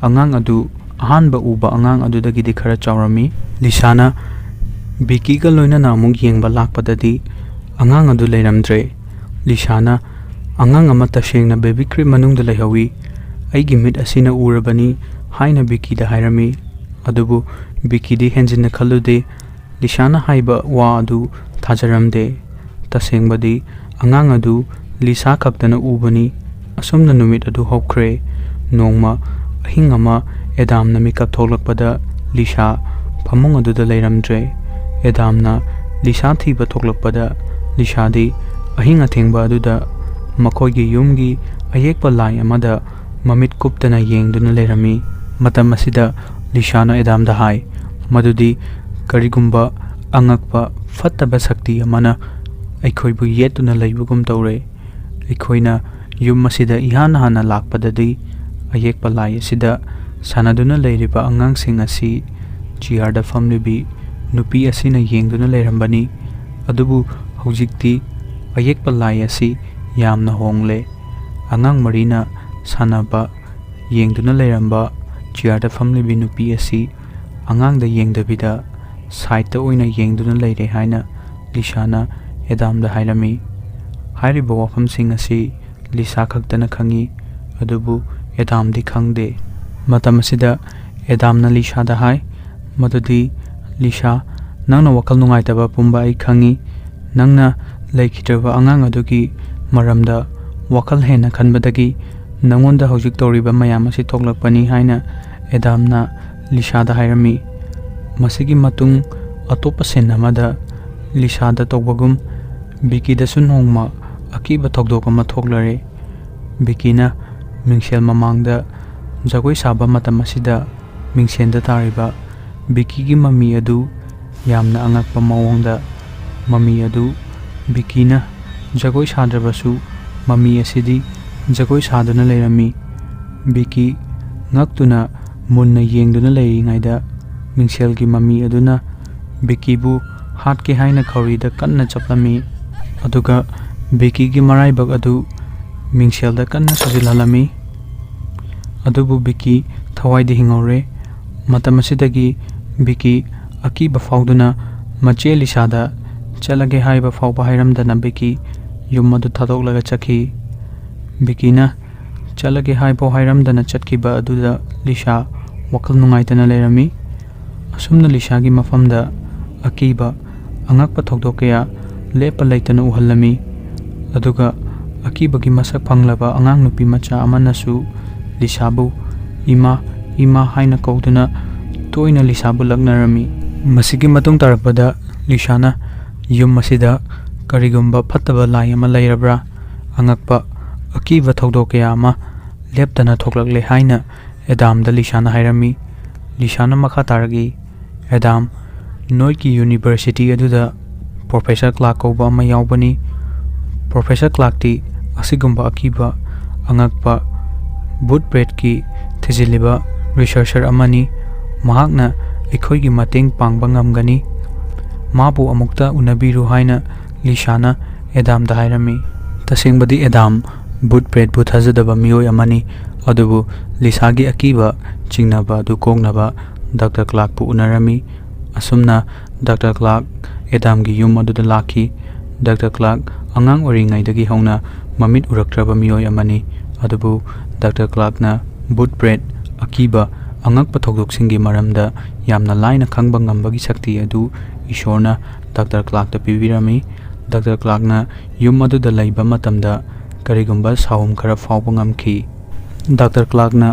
ꯑꯉꯥꯡ ꯑꯗꯨ ꯑꯍꯥꯟꯕ ꯎꯕ ꯑꯉꯥꯡ ꯑꯗꯨꯗꯒꯤꯗꯤ ꯈꯔ ꯆꯥꯎꯔꯝꯃꯤ꯫ ꯂꯤꯁꯥꯅ ꯕꯤꯀꯤꯒ ꯂꯣꯏꯅꯅ ꯑꯃꯨꯛ ꯌꯦꯡꯕ ꯂꯥꯛꯄꯗꯗꯤ ꯑꯉꯥꯡ ꯑꯗꯨ ꯂꯩꯔꯝꯗ꯭ꯔꯦ꯫ ꯂꯤꯁꯥꯅ, "ꯑꯉꯥꯡ ꯑꯃ ꯇꯁꯦꯡꯅ ꯕꯦꯕꯤ ꯀ꯭ꯔꯤꯞ ꯃꯅꯨꯡꯗ ꯂꯩꯍꯧꯏ꯫ ꯑꯩꯒꯤ ꯃꯤꯠ ꯑꯁꯤꯅ ꯎꯔꯕꯅꯤ," ꯍꯥꯏꯅ ꯕꯤꯀꯤꯗ ꯍꯥꯏꯔꯝꯃꯤ꯫ ꯑꯗꯨꯕꯨ ꯕꯤꯀꯤꯗꯤ ꯍꯦꯟꯖꯤꯟꯅ ꯈꯜꯂꯨꯗꯦ꯫ ꯂꯤꯁꯥꯅ ꯍꯥꯏꯕ ꯋꯥ ꯑꯗꯨ ꯊꯥꯖꯔꯝꯗꯦ꯫ ꯇꯁꯦꯡꯕꯗꯤ, ꯑꯉꯥꯡ ꯑꯗꯨ ꯂꯤꯁꯥ ꯈꯛꯇꯅ ꯎꯕꯅꯤ꯫ ꯑꯁꯨꯝꯅ ꯅꯨꯃꯤꯠ ꯑꯗꯨ ꯍꯧꯈ꯭ꯔꯦ꯫ ꯅꯣꯡꯃ ꯑꯍꯤꯡ ꯑꯃ ꯑꯦꯗꯥꯝꯅ ꯃꯤꯀꯞ ꯊꯣꯛꯂꯛꯄꯗ ꯂꯤꯁꯥ ꯐꯃꯨꯡ ꯑꯗꯨꯗ ꯂꯩꯔꯝꯗ꯭ꯔꯦ꯫ ꯑꯦꯗꯥꯝꯅ ꯂꯤꯁꯥ ꯊꯤꯕ ꯊꯣꯛꯂꯛꯄꯗ ꯂꯤꯁꯥꯗꯤ ꯑꯍꯤꯡ ꯑꯊꯦꯡꯕ ꯑꯗꯨꯗ ꯃꯈꯣꯏꯒꯤ ꯌꯨꯝꯒꯤ ꯑꯌꯦꯛꯄ ꯂꯥꯏ ꯑꯃꯗ ꯃꯃꯤꯠ ꯀꯨꯞꯇꯅ ꯌꯦꯡꯗꯨꯅ ꯂꯩꯔꯝꯃꯤ꯫ ꯃꯇꯝ ꯑꯁꯤꯗ ꯂꯤꯁꯥꯅ ꯑꯦꯗꯥꯝꯗ ꯍꯥꯏ ꯃꯗꯨꯗꯤ ꯀꯔꯤꯒꯨꯝꯕ ꯑꯉꯛꯄ ꯐꯠꯇꯕ ꯁꯛꯇꯤ ꯑꯃꯅ ꯑꯩꯈꯣꯏꯕꯨ ꯌꯦꯠꯇꯨꯅ ꯂꯩꯕꯒꯨꯝ ꯇꯧꯔꯦ꯫ ꯑꯩꯈꯣꯏꯅ ꯌꯨꯝ ꯑꯁꯤꯗ ꯏꯍꯥꯟ ꯍꯥꯟꯅ ꯂꯥꯛꯄꯗꯗꯤ ꯑꯌꯦꯛꯄ ꯂꯥꯏ ꯑꯁꯤꯗ ꯁꯥꯟꯅꯗꯨꯅ ꯂꯩꯔꯤꯕ ꯑꯉꯥꯡꯁꯤꯡ ꯑꯁꯤ ꯆꯤꯌꯥꯔꯗ ꯐꯝꯂꯤꯕꯤ ꯅꯨꯄꯤ ꯑꯁꯤꯅ ꯌꯦꯡꯗꯨꯅ ꯂꯩꯔꯝꯕꯅꯤ꯫ ꯑꯗꯨꯕꯨ ꯍꯧꯖꯤꯛꯇꯤ ꯑꯌꯦꯛꯄ ꯂꯥꯏ ꯑꯁꯤ ꯌꯥꯝꯅ ꯍꯣꯡꯂꯦ꯫ ꯑꯉꯥꯡ ꯃꯔꯤꯅ ꯁꯥꯟꯅꯕ ꯌꯦꯡꯗꯨꯅ ꯂꯩꯔꯝꯕ ꯆꯤꯌꯥꯔꯗ ꯐꯝꯂꯤꯕꯤ ꯅꯨꯄꯤ ꯑꯁꯤ ꯑꯉꯥꯡꯗ ꯌꯦꯡꯗꯕꯤꯗ ꯁꯥꯏꯠꯇ ꯑꯣꯏꯅ ꯌꯦꯡꯗꯨꯅ ꯂꯩꯔꯦ ꯍꯥꯏꯅ ꯂꯤꯁꯥꯅ ꯑꯦꯗꯥꯝꯗ ꯍꯥꯏꯔꯝꯃꯤ꯫ ꯍꯥꯏꯔꯤꯕ ꯋꯥꯐꯝꯁꯤꯡ ꯑꯁꯤ ꯂꯤꯁꯥ ꯈꯛꯇꯅ ꯈꯪꯏ, ꯑꯗꯨꯕꯨ ꯑꯦꯗꯥꯝꯗꯤ ꯈꯪꯗꯦ꯫ ꯃꯇꯝ ꯑꯁꯤꯗ ꯑꯦꯗꯥꯝꯅ ꯂꯤꯁꯥꯗ ꯍꯥꯏ ꯃꯗꯨꯗꯤ, "ꯂꯤꯁꯥ, ꯅꯪꯅ ꯋꯥꯈꯜ ꯅꯨꯡꯉꯥꯏꯇꯕ ꯄꯨꯝꯕ ꯑꯩ ꯈꯪꯏ꯫ ꯅꯪꯅ ꯂꯩꯈꯤꯗ꯭ꯔꯕ ꯑꯉꯥꯡ ꯑꯗꯨꯒꯤ ꯃꯔꯝꯗ ꯋꯥꯈꯜ ꯍꯦꯟꯅ ꯈꯟꯕꯗꯒꯤ ꯅꯪꯉꯣꯟꯗ ꯍꯧꯖꯤꯛ ꯇꯧꯔꯤꯕ ꯃꯌꯥꯝ ꯑꯁꯤ ꯊꯣꯛꯂꯛꯄꯅꯤ" ꯍꯥꯏꯅ ꯑꯦꯗꯥꯝꯅ ꯂꯤꯁꯥꯗ ꯍꯥꯏꯔꯝꯃꯤ꯫ ꯃꯁꯤꯒꯤ ꯃꯇꯨꯡ ꯑꯇꯣꯞꯄ ꯁꯤꯟ ꯑꯃꯗ ꯂꯤꯁꯥꯗ ꯇꯧꯕꯒꯨꯝ ꯕꯤꯀꯤꯗꯁꯨ ꯅꯣꯡꯃ ꯑꯀꯤꯕ ꯊꯧꯗꯣꯛ ꯑꯃ ꯊꯣꯛꯂꯔꯦ꯫ ꯕꯤꯀꯤꯅ ꯃꯤꯡꯁꯦꯜ ꯃꯃꯥꯡꯗ ꯖꯒꯣꯏ ꯁꯥꯕ ꯃꯇꯝ ꯑꯁꯤꯗ ꯃꯤꯡꯁꯦꯜꯗ ꯇꯥꯔꯤꯕ ꯕꯤꯀꯤꯒꯤ ꯃꯃꯤ ꯑꯗꯨ ꯌꯥꯝꯅ ꯑꯉꯛꯄ ꯃꯑꯣꯡꯗ ꯃꯃꯤ ꯑꯗꯨ ꯕꯤꯀꯤꯅ ꯖꯒꯣꯏ ꯁꯥꯗ꯭ꯔꯕꯁꯨ ꯃꯃꯤ ꯑꯁꯤꯗꯤ ꯖꯒꯣꯏ ꯁꯥꯗꯨꯅ ꯂꯩꯔꯝꯃꯤ꯫ ꯕꯤꯀꯤ ꯉꯛꯇꯨꯅ ꯃꯨꯟꯅ ꯌꯦꯡꯗꯨꯅ ꯂꯩꯔꯤꯉꯩꯗ ꯃꯤꯡꯁꯦꯜꯒꯤ ꯃꯃꯤ ꯑꯗꯨꯅ ꯕꯤꯀꯤꯕꯨ ꯍꯥꯠꯀꯦ ꯍꯥꯏꯅ ꯈꯧꯔꯤꯗ ꯀꯟꯅ ꯆꯞꯂꯝꯃꯤ꯫ ꯑꯗꯨꯒ ꯕꯤꯀꯤꯒꯤ ꯃꯔꯥꯏꯕꯛ ꯑꯗꯨ ꯃꯤꯡꯁꯦꯜꯗ ꯀꯟꯅ ꯁꯨꯖꯤꯜꯍꯜꯂꯝꯃꯤ꯫ ꯑꯗꯨꯕꯨ ꯕꯤꯀꯤ ꯊꯋꯥꯏꯗꯤ ꯍꯤꯡꯍꯧꯔꯦ꯫ ꯃꯇꯝ ꯑꯁꯤꯗꯒꯤ ꯕꯤꯀꯤ ꯑꯀꯤꯕ ꯐꯥꯎꯗꯨꯅ ꯃꯆꯦ ꯂꯤꯁꯥꯗ ꯆꯠꯂꯒꯦ ꯍꯥꯏꯕ ꯐꯥꯎꯕ ꯍꯥꯏꯔꯝꯗꯅ ꯕꯤꯀꯤ ꯌꯨꯝ ꯑꯗꯨ ꯊꯥꯗꯣꯛꯂꯒ ꯆꯠꯈꯤ꯫ ꯕꯤꯀꯤꯅ ꯆꯠꯂꯒꯦ ꯍꯥꯏꯐꯥꯎ ꯍꯥꯏꯔꯝꯗꯅ ꯆꯠꯈꯤꯕ ꯑꯗꯨꯗ ꯂꯤꯁꯥ ꯋꯥꯈꯜ ꯅꯨꯡꯉꯥꯏꯇꯅ ꯂꯩꯔꯝꯃꯤ꯫ ꯑꯁꯨꯝꯅ ꯂꯤꯁꯥꯒꯤ ꯃꯐꯝꯗ ꯑꯀꯤꯕ, ꯑꯉꯛꯄ ꯊꯧꯗꯣꯛ ꯀꯌꯥ ꯂꯦꯞꯄ ꯂꯩꯇꯅ ꯎꯍꯜꯂꯝꯃꯤ꯫ ꯑꯗꯨꯒ ꯑꯀꯤꯕꯒꯤ ꯃꯁꯛ ꯐꯪꯂꯕ ꯑꯉꯥꯡ ꯅꯨꯄꯤ ꯃꯆꯥ ꯑꯃꯅꯁꯨ ꯂꯤꯁꯥꯕꯨ "ꯏꯃꯥ, ꯏꯃꯥ" ꯍꯥꯏꯅ ꯀꯧꯗꯨꯅ ꯇꯣꯏꯅ ꯂꯤꯁꯥꯕꯨ ꯂꯛꯅꯔꯝꯃꯤ꯫ ꯃꯁꯤꯒꯤ ꯃꯇꯨꯡ ꯇꯥꯔꯛꯄꯗ ꯂꯤꯁꯥꯅ ꯌꯨꯝ ꯑꯁꯤꯗ ꯀꯔꯤꯒꯨꯝꯕ ꯐꯠꯇꯕ ꯂꯥꯏ ꯑꯃ ꯂꯩꯔꯕ꯭ꯔꯥ, ꯑꯉꯛꯄ ꯑꯀꯤꯕ ꯊꯧꯗꯣꯛ ꯀꯌꯥ ꯑꯃ ꯂꯦꯞꯇꯅ ꯊꯣꯛꯂꯛꯂꯦ ꯍꯥꯏꯅ ꯑꯦꯗꯥꯝꯗ ꯂꯤꯁꯥꯅ ꯍꯥꯏꯔꯝꯃꯤ꯫ ꯂꯤꯁꯥꯅ ꯃꯈꯥ ꯇꯥꯔꯛꯏ, "ꯑꯦꯗꯥꯝ, ꯅꯣꯏꯒꯤ ꯌꯨꯅꯤꯚꯔꯁꯤꯇꯤ ꯑꯗꯨꯗ ꯄ꯭ꯔꯣꯐꯦꯁꯔ ꯀ꯭ꯂꯥꯔꯛ ꯀꯧꯕ ꯑꯃ ꯌꯥꯎꯕꯅꯤ꯫ ꯄ꯭ꯔꯣꯐꯦꯁꯔ ꯀ꯭ꯂꯥꯔꯛꯇꯤ ꯑꯁꯤꯒꯨꯝꯕ ꯑꯀꯤꯕ, ꯑꯉꯛꯄ, ꯚꯨꯠ ꯄ꯭ꯔꯦꯠꯀꯤ ꯊꯤꯖꯤꯜꯂꯤꯕ ꯔꯤꯁꯔꯆꯔ ꯑꯃꯅꯤ꯫ ꯃꯍꯥꯛꯅ ꯑꯩꯈꯣꯏꯒꯤ ꯃꯇꯦꯡ ꯄꯥꯡꯕ ꯉꯝꯒꯅꯤ꯫ ꯃꯥꯕꯨ ꯑꯃꯨꯛꯇ ꯎꯅꯕꯤꯔꯨ" ꯍꯥꯏꯅ ꯂꯤꯁꯥꯅ ꯑꯦꯗꯥꯝꯗ ꯍꯥꯏꯔꯝꯃꯤ꯫ ꯇꯁꯦꯡꯕꯗꯤ ꯑꯦꯗꯥꯝ ꯚꯨꯠ ꯄ꯭ꯔꯦꯠꯄꯨ ꯊꯥꯖꯗꯕ ꯃꯤꯑꯣꯏ ꯑꯃꯅꯤ꯫ ꯑꯗꯨꯕꯨ ꯂꯤꯁꯥꯒꯤ ꯑꯀꯤꯕ ꯆꯤꯡꯅꯕ ꯑꯗꯨ ꯀꯣꯛꯅꯕ ꯗꯥꯛꯇꯔ ꯀ꯭ꯂꯥꯔꯛꯄꯨ ꯎꯅꯔꯝꯃꯤ꯫ ꯑꯁꯨꯝꯅ ꯗꯥꯛꯇꯔ ꯀ꯭ꯂꯥꯔꯛ ꯑꯦꯗꯥꯝꯒꯤ ꯌꯨꯝ ꯑꯗꯨꯗ ꯂꯥꯛꯈꯤ꯫ ꯗꯥꯛꯇꯔ ꯀ꯭ꯂꯥꯔꯛ ꯑꯉꯥꯡ ꯑꯣꯏꯔꯤꯉꯩꯗꯒꯤ ꯍꯧꯅ ꯃꯃꯤꯠ ꯎꯔꯛꯇ꯭ꯔꯕ ꯃꯤꯑꯣꯏ ꯑꯃꯅꯤ꯫ ꯑꯗꯨꯕꯨ ꯗꯥꯛꯇꯔ ꯀ꯭ꯂꯥꯔꯛꯅ ꯚꯨꯠ ꯄ꯭ꯔꯦꯠ, ꯑꯉꯛꯄ ꯊꯧꯗꯣꯛꯁꯤꯡꯒꯤ ꯃꯔꯝꯗ ꯌꯥꯝꯅ ꯂꯥꯏꯅ ꯈꯪꯕ ꯉꯝꯕꯒꯤ ꯁꯛꯇꯤ ꯑꯗꯨ ꯏꯁꯣꯔꯅ ꯗꯥꯛꯇꯔ ꯀ꯭ꯂꯥꯔꯛꯇ ꯄꯤꯕꯤꯔꯝꯃꯤ꯫ ꯗꯥꯛꯇꯔ ꯀ꯭ꯂꯥꯔꯛꯅ ꯌꯨꯝ ꯑꯗꯨꯗ ꯂꯩꯕ ꯃꯇꯝꯗ ꯀꯔꯤꯒꯨꯝꯕ ꯁꯥꯎꯝ ꯈꯔ ꯐꯥꯎꯕ ꯉꯝꯈꯤ꯫ ꯗꯥꯛꯇꯔ ꯀ꯭ꯂꯥꯔꯛꯅ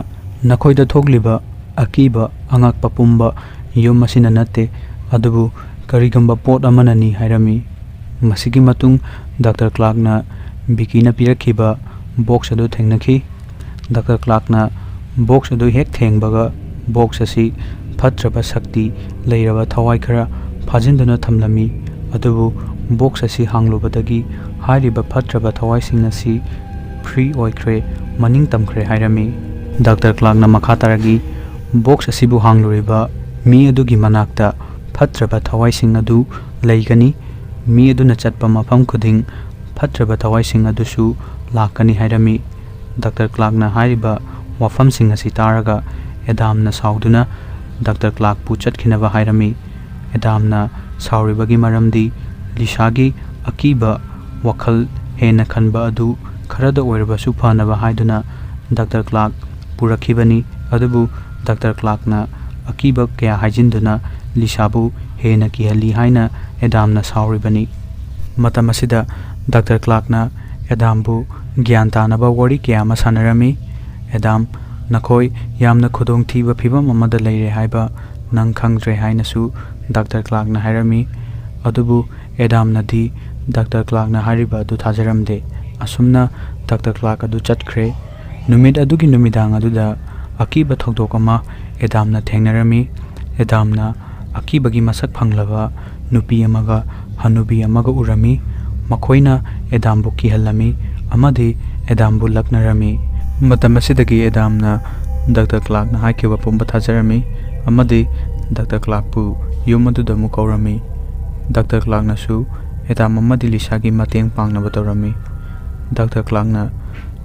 "ꯅꯈꯣꯏꯗ ꯊꯣꯛꯂꯤꯕ ꯑꯀꯤꯕ ꯑꯉꯛꯄ ꯄꯨꯝꯕ ꯌꯨꯝ ꯑꯁꯤꯅ ꯅꯠꯇꯦ, ꯑꯗꯨꯕꯨ ꯀꯔꯤꯒꯨꯝꯕ ꯄꯣꯠ ꯑꯃꯅꯅꯤ" ꯍꯥꯏꯔꯝꯃꯤ꯫ ꯃꯁꯤꯒꯤ ꯃꯇꯨꯡ ꯗꯥꯛꯇꯔ ꯀ꯭ꯂꯥꯔꯛꯅ ꯕꯤꯀꯤꯅ ꯄꯤꯔꯛꯈꯤꯕ ꯕꯣꯛꯁ ꯑꯗꯨ ꯊꯦꯡꯅꯈꯤ꯫ ꯗꯥꯛꯇꯔ ꯀ꯭ꯂꯥꯔꯛꯅ ꯕꯣꯛꯁ ꯑꯗꯨ ꯍꯦꯛ ꯊꯦꯡꯕꯒ ꯕꯣꯛꯁ ꯑꯁꯤ ꯐꯠꯇ꯭ꯔꯕ ꯁꯛꯇꯤ ꯂꯩꯔꯕ ꯊꯋꯥꯏ ꯈꯔ ꯐꯥꯖꯤꯟꯗꯨꯅ ꯊꯝꯂꯝꯃꯤ꯫ ꯑꯗꯨꯕꯨ ꯕꯣꯛꯁ ꯑꯁꯤ ꯍꯥꯡꯂꯨꯕꯗꯒꯤ ꯍꯥꯏꯔꯤꯕ ꯐꯠꯇ꯭ꯔꯕ ꯊꯋꯥꯏꯁꯤꯡ ꯑꯁꯤ ꯐ꯭ꯔꯤ ꯑꯣꯏꯈ꯭ꯔꯦ, ꯃꯅꯤꯡ ꯇꯝꯈ꯭ꯔꯦ ꯍꯥꯏꯔꯝꯃꯤ꯫ ꯗꯥꯛꯇꯔ ꯀ꯭ꯂꯥꯔꯛꯅ ꯃꯈꯥ ꯇꯥꯔꯛꯏ, "ꯕꯣꯛꯁ ꯑꯁꯤꯕꯨ ꯍꯥꯡꯂꯨꯔꯤꯕ ꯃꯤ ꯑꯗꯨꯒꯤ ꯃꯅꯥꯛꯇ ꯐꯠꯇ꯭ꯔꯕ ꯊꯋꯥꯏꯁꯤꯡ ꯑꯗꯨ ꯂꯩꯒꯅꯤ꯫ ꯃꯤ ꯑꯗꯨꯅ ꯆꯠꯄ ꯃꯐꯝ ꯈꯨꯗꯤꯡ ꯐꯠꯇ꯭ꯔꯕ ꯊꯋꯥꯏꯁꯤꯡ ꯑꯗꯨꯁꯨ ꯂꯥꯛꯀꯅꯤ" ꯍꯥꯏꯔꯝꯃꯤ꯫ ꯗꯥꯛꯇꯔ ꯀ꯭ꯂꯥꯔꯛꯅ ꯍꯥꯏꯔꯤꯕ ꯋꯥꯐꯝꯁꯤꯡ ꯑꯁꯤ ꯇꯥꯔꯒ ꯑꯦꯗꯥꯝꯅ ꯁꯥꯎꯗꯨꯅ ꯗꯥꯛꯇꯔ ꯀ꯭ꯂꯥꯔꯛꯄꯨ ꯆꯠꯈꯤꯅꯕ ꯍꯥꯏꯔꯝꯃꯤ꯫ ꯑꯦꯗꯥꯝꯅ ꯁꯥꯎꯔꯤꯕꯒꯤ ꯃꯔꯝꯗꯤ ꯂꯤꯁꯥꯒꯤ ꯑꯀꯤꯕ ꯋꯥꯈꯜ ꯍꯦꯟꯅ ꯈꯟꯕ ꯑꯗꯨ ꯈꯔꯗ ꯑꯣꯏꯔꯕꯁꯨ ꯐꯅꯕ ꯍꯥꯏꯗꯨꯅ ꯗꯥꯛꯇꯔ ꯀ꯭ꯂꯥꯔꯛ ꯄꯨꯔꯛꯈꯤꯕꯅꯤ꯫ ꯑꯗꯨꯕꯨ ꯗꯥꯛꯇꯔ ꯀ꯭ꯂꯥꯔꯛꯅ ꯑꯀꯤꯕ ꯀꯌꯥ ꯍꯥꯏꯖꯤꯟꯗꯨꯅ ꯂꯤꯁꯥꯕꯨ ꯍꯦꯟꯅ ꯀꯤꯍꯜꯂꯤ ꯍꯥꯏꯅ ꯑꯦꯗꯥꯝꯅ ꯁꯥꯎꯔꯤꯕꯅꯤ꯫ ꯃꯇꯝ ꯑꯁꯤꯗ ꯗꯥꯛꯇꯔ ꯀ꯭ꯂꯥꯔꯛꯅ ꯑꯦꯗꯥꯝꯕꯨ ꯒ꯭ꯌꯥꯟ ꯇꯥꯅꯕ ꯋꯥꯔꯤ ꯀꯌꯥ ꯑꯃ ꯁꯥꯟꯅꯔꯝꯃꯤ꯫ "ꯑꯦꯗꯥꯝ, ꯅꯈꯣꯏ ꯌꯥꯝꯅ ꯈꯨꯗꯣꯡꯊꯤꯕ ꯐꯤꯕꯝ ꯑꯃꯗ ꯂꯩꯔꯦ ꯍꯥꯏꯕ ꯅꯪ ꯈꯪꯗ꯭ꯔꯦ" ꯍꯥꯏꯅꯁꯨ ꯗꯥꯛꯇꯔ ꯀ꯭ꯂꯥꯔꯛꯅ ꯍꯥꯏꯔꯝꯃꯤ꯫ ꯑꯗꯨꯕꯨ ꯑꯦꯗꯥꯝꯅꯗꯤ ꯗꯥꯛꯇꯔ ꯀ꯭ꯂꯥꯔꯛꯅ ꯍꯥꯏꯔꯤꯕ ꯑꯗꯨ ꯊꯥꯖꯔꯝꯗꯦ꯫ ꯑꯁꯨꯝꯅ ꯗꯥꯛꯇꯔ ꯀ꯭ꯂꯥꯔꯛ ꯑꯗꯨ ꯆꯠꯈ꯭ꯔꯦ꯫ ꯅꯨꯃꯤꯠ ꯑꯗꯨꯒꯤ ꯅꯨꯃꯤꯗꯥꯡ ꯑꯗꯨꯗ ꯑꯀꯤꯕ ꯊꯧꯗꯣꯛ ꯑꯃ ꯑꯦꯗꯥꯝꯅ ꯊꯦꯡꯅꯔꯝꯃꯤ꯫ ꯑꯦꯗꯥꯝꯅ ꯑꯀꯤꯕꯒꯤ ꯃꯁꯛ ꯐꯪꯂꯕ ꯅꯨꯄꯤ ꯑꯃꯒ ꯍꯅꯨꯕꯤ ꯑꯃꯒ ꯎꯔꯝꯃꯤ꯫ ꯃꯈꯣꯏꯅ ꯑꯦꯗꯥꯝꯕꯨ ꯀꯤꯍꯜꯂꯝꯃꯤ ꯑꯃꯗꯤ ꯑꯦꯗꯥꯝꯕꯨ ꯂꯛꯅꯔꯝꯃꯤ꯫ ꯃꯇꯝ ꯑꯁꯤꯗꯒꯤ ꯑꯦꯗꯥꯝꯅ ꯗꯥꯛꯇꯔ ꯀ꯭ꯂꯥꯔꯛꯅ ꯍꯥꯏꯈꯤꯕ ꯄꯨꯝꯕ ꯊꯥꯖꯔꯝꯃꯤ ꯑꯃꯗꯤ ꯗꯥꯛꯇꯔ ꯀ꯭ꯂꯥꯔꯛꯄꯨ ꯌꯨꯝ ꯑꯗꯨꯗ ꯑꯃꯨꯛ ꯀꯧꯔꯝꯃꯤ꯫ ꯗꯥꯛꯇꯔ ꯀ꯭ꯂꯥꯔꯛꯅꯁꯨ ꯑꯦꯗꯥꯝ ꯑꯃꯗꯤ ꯂꯤꯁꯥꯒꯤ ꯃꯇꯦꯡ ꯄꯥꯡꯅꯕ ꯇꯧꯔꯝꯃꯤ꯫ ꯗꯥꯛꯇꯔ ꯀ꯭ꯂꯥꯔꯛꯅ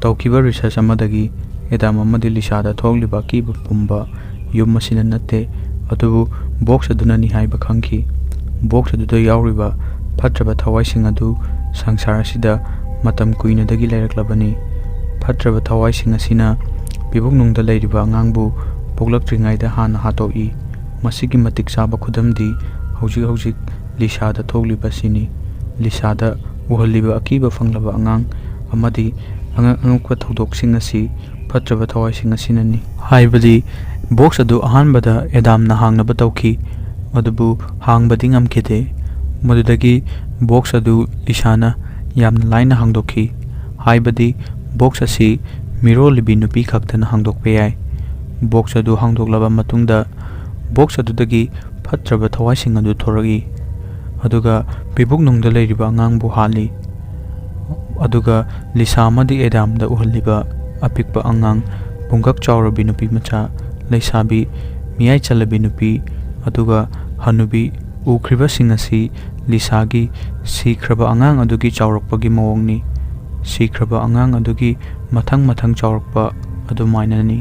ꯇꯧꯈꯤꯕ ꯔꯤꯁꯔꯆ ꯑꯃꯗꯒꯤ ꯑꯦꯗꯥꯝ ꯑꯃꯗꯤ ꯂꯤꯁꯥꯗ ꯊꯣꯛꯂꯤꯕ ꯑꯀꯤꯕ ꯄꯨꯝꯕ ꯌꯨꯝ ꯑꯁꯤꯅ ꯅꯠꯇꯦ, ꯑꯗꯨꯕꯨ ꯕꯣꯛꯁ ꯑꯗꯨꯅꯅꯤ ꯍꯥꯏꯕ ꯈꯪꯈꯤ꯫ ꯕꯣꯛꯁ ꯑꯗꯨꯗ ꯌꯥꯎꯔꯤꯕ ꯐꯠꯇ꯭ꯔꯕ ꯊꯋꯥꯏꯁꯤꯡ ꯑꯗꯨ ꯁꯪꯁꯥꯔ ꯑꯁꯤꯗ ꯃꯇꯝ ꯀꯨꯏꯅꯗꯒꯤ ꯂꯩꯔꯛꯂꯕꯅꯤ꯫ ꯐꯠꯇ꯭ꯔꯕ ꯊꯋꯥꯏꯁꯤꯡ ꯑꯁꯤꯅ ꯄꯤꯕꯨꯛꯅꯨꯡꯗ ꯂꯩꯔꯤꯕ ꯑꯉꯥꯡꯕꯨ ꯄꯣꯛꯂꯛꯇ꯭ꯔꯤꯉꯩꯗ ꯍꯥꯟꯅ ꯍꯥꯠꯇꯣꯛꯏ꯫ ꯃꯁꯤꯒꯤ ꯃꯇꯤꯛ ꯆꯥꯕ ꯈꯨꯗꯝꯗꯤ ꯍꯧꯖꯤꯛ ꯍꯧꯖꯤꯛ ꯂꯤꯁꯥꯗ ꯊꯣꯛꯂꯤꯕꯁꯤꯅꯤ꯫ ꯂꯤꯁꯥꯗ ꯎꯍꯜꯂꯤꯕ ꯑꯀꯤꯕ ꯐꯪꯂꯕ ꯑꯉꯥꯡ ꯑꯃꯗꯤ ꯑꯉꯛ ꯑꯉꯛꯄ ꯊꯧꯗꯣꯛꯁꯤꯡ ꯑꯁꯤ ꯐꯠꯇ꯭ꯔꯕ ꯊꯋꯥꯏꯁꯤꯡ ꯑꯁꯤꯅꯅꯤ꯫ ꯍꯥꯏꯕꯗꯤ, ꯕꯣꯛꯁ ꯑꯗꯨ ꯑꯍꯥꯟꯕꯗ ꯑꯦꯗꯥꯝꯅ ꯍꯥꯡꯅꯕ ꯇꯧꯈꯤ, ꯑꯗꯨꯕꯨ ꯍꯥꯡꯕꯗꯤ ꯉꯝꯈꯤꯗꯦ꯫ ꯃꯗꯨꯗꯒꯤ ꯕꯣꯛꯁ ꯑꯗꯨ ꯂꯤꯁꯥꯅ ꯌꯥꯝꯅ ꯂꯥꯏꯅ ꯍꯥꯡꯗꯣꯛꯈꯤ꯫ ꯍꯥꯏꯕꯗꯤ, ꯕꯣꯛꯁ ꯑꯁꯤ ꯃꯤꯔꯣꯜꯂꯤꯕꯤ ꯅꯨꯄꯤ ꯈꯛꯇꯅ ꯍꯥꯡꯗꯣꯛꯄ ꯌꯥꯏ꯫ ꯕꯣꯛꯁ ꯑꯗꯨ ꯍꯥꯡꯗꯣꯛꯂꯕ ꯃꯇꯨꯡꯗ, ꯕꯣꯛꯁ ꯑꯗꯨꯗꯒꯤ ꯐꯠꯇ꯭ꯔꯕ ꯊꯋꯥꯏꯁꯤꯡ ꯑꯗꯨ ꯊꯣꯔꯛꯏ, ꯑꯗꯨꯒ ꯄꯤꯕꯨꯛꯅꯨꯡꯗ ꯂꯩꯔꯤꯕ ꯑꯉꯥꯡꯕꯨ ꯍꯥꯠꯂꯤ꯫ ꯑꯗꯨꯒ ꯂꯤꯁꯥ ꯑꯃꯗꯤ ꯑꯦꯗꯥꯝꯗ ꯎꯍꯜꯂꯤꯕ ꯑꯄꯤꯛꯄ ꯑꯉꯥꯡ, ꯄꯨꯡꯀꯛ ꯆꯥꯎꯔꯕꯤ ꯅꯨꯄꯤ ꯃꯆꯥ, ꯂꯩꯁꯥꯕꯤ, ꯃꯤꯌꯥꯏ ꯆꯜꯂꯕꯤ ꯅꯨꯄꯤ, ꯑꯗꯨꯒ ꯍꯅꯨꯕꯤ ꯎꯈ꯭ꯔꯤꯕꯁꯤꯡ ꯑꯁꯤ ꯂꯤꯁꯥꯒꯤ ꯁꯤꯈ꯭ꯔꯕ ꯑꯉꯥꯡ ꯑꯗꯨꯒꯤ ꯆꯥꯎꯔꯛꯄꯒꯤ ꯃꯑꯣꯡꯅꯤ꯫ ꯁꯤꯈ꯭ꯔꯕ ꯑꯉꯥꯡ ꯑꯗꯨꯒꯤ ꯃꯊꯪ ꯃꯊꯪ ꯆꯥꯎꯔꯛꯄ ꯑꯗꯨꯃꯥꯏꯅꯅꯤ꯫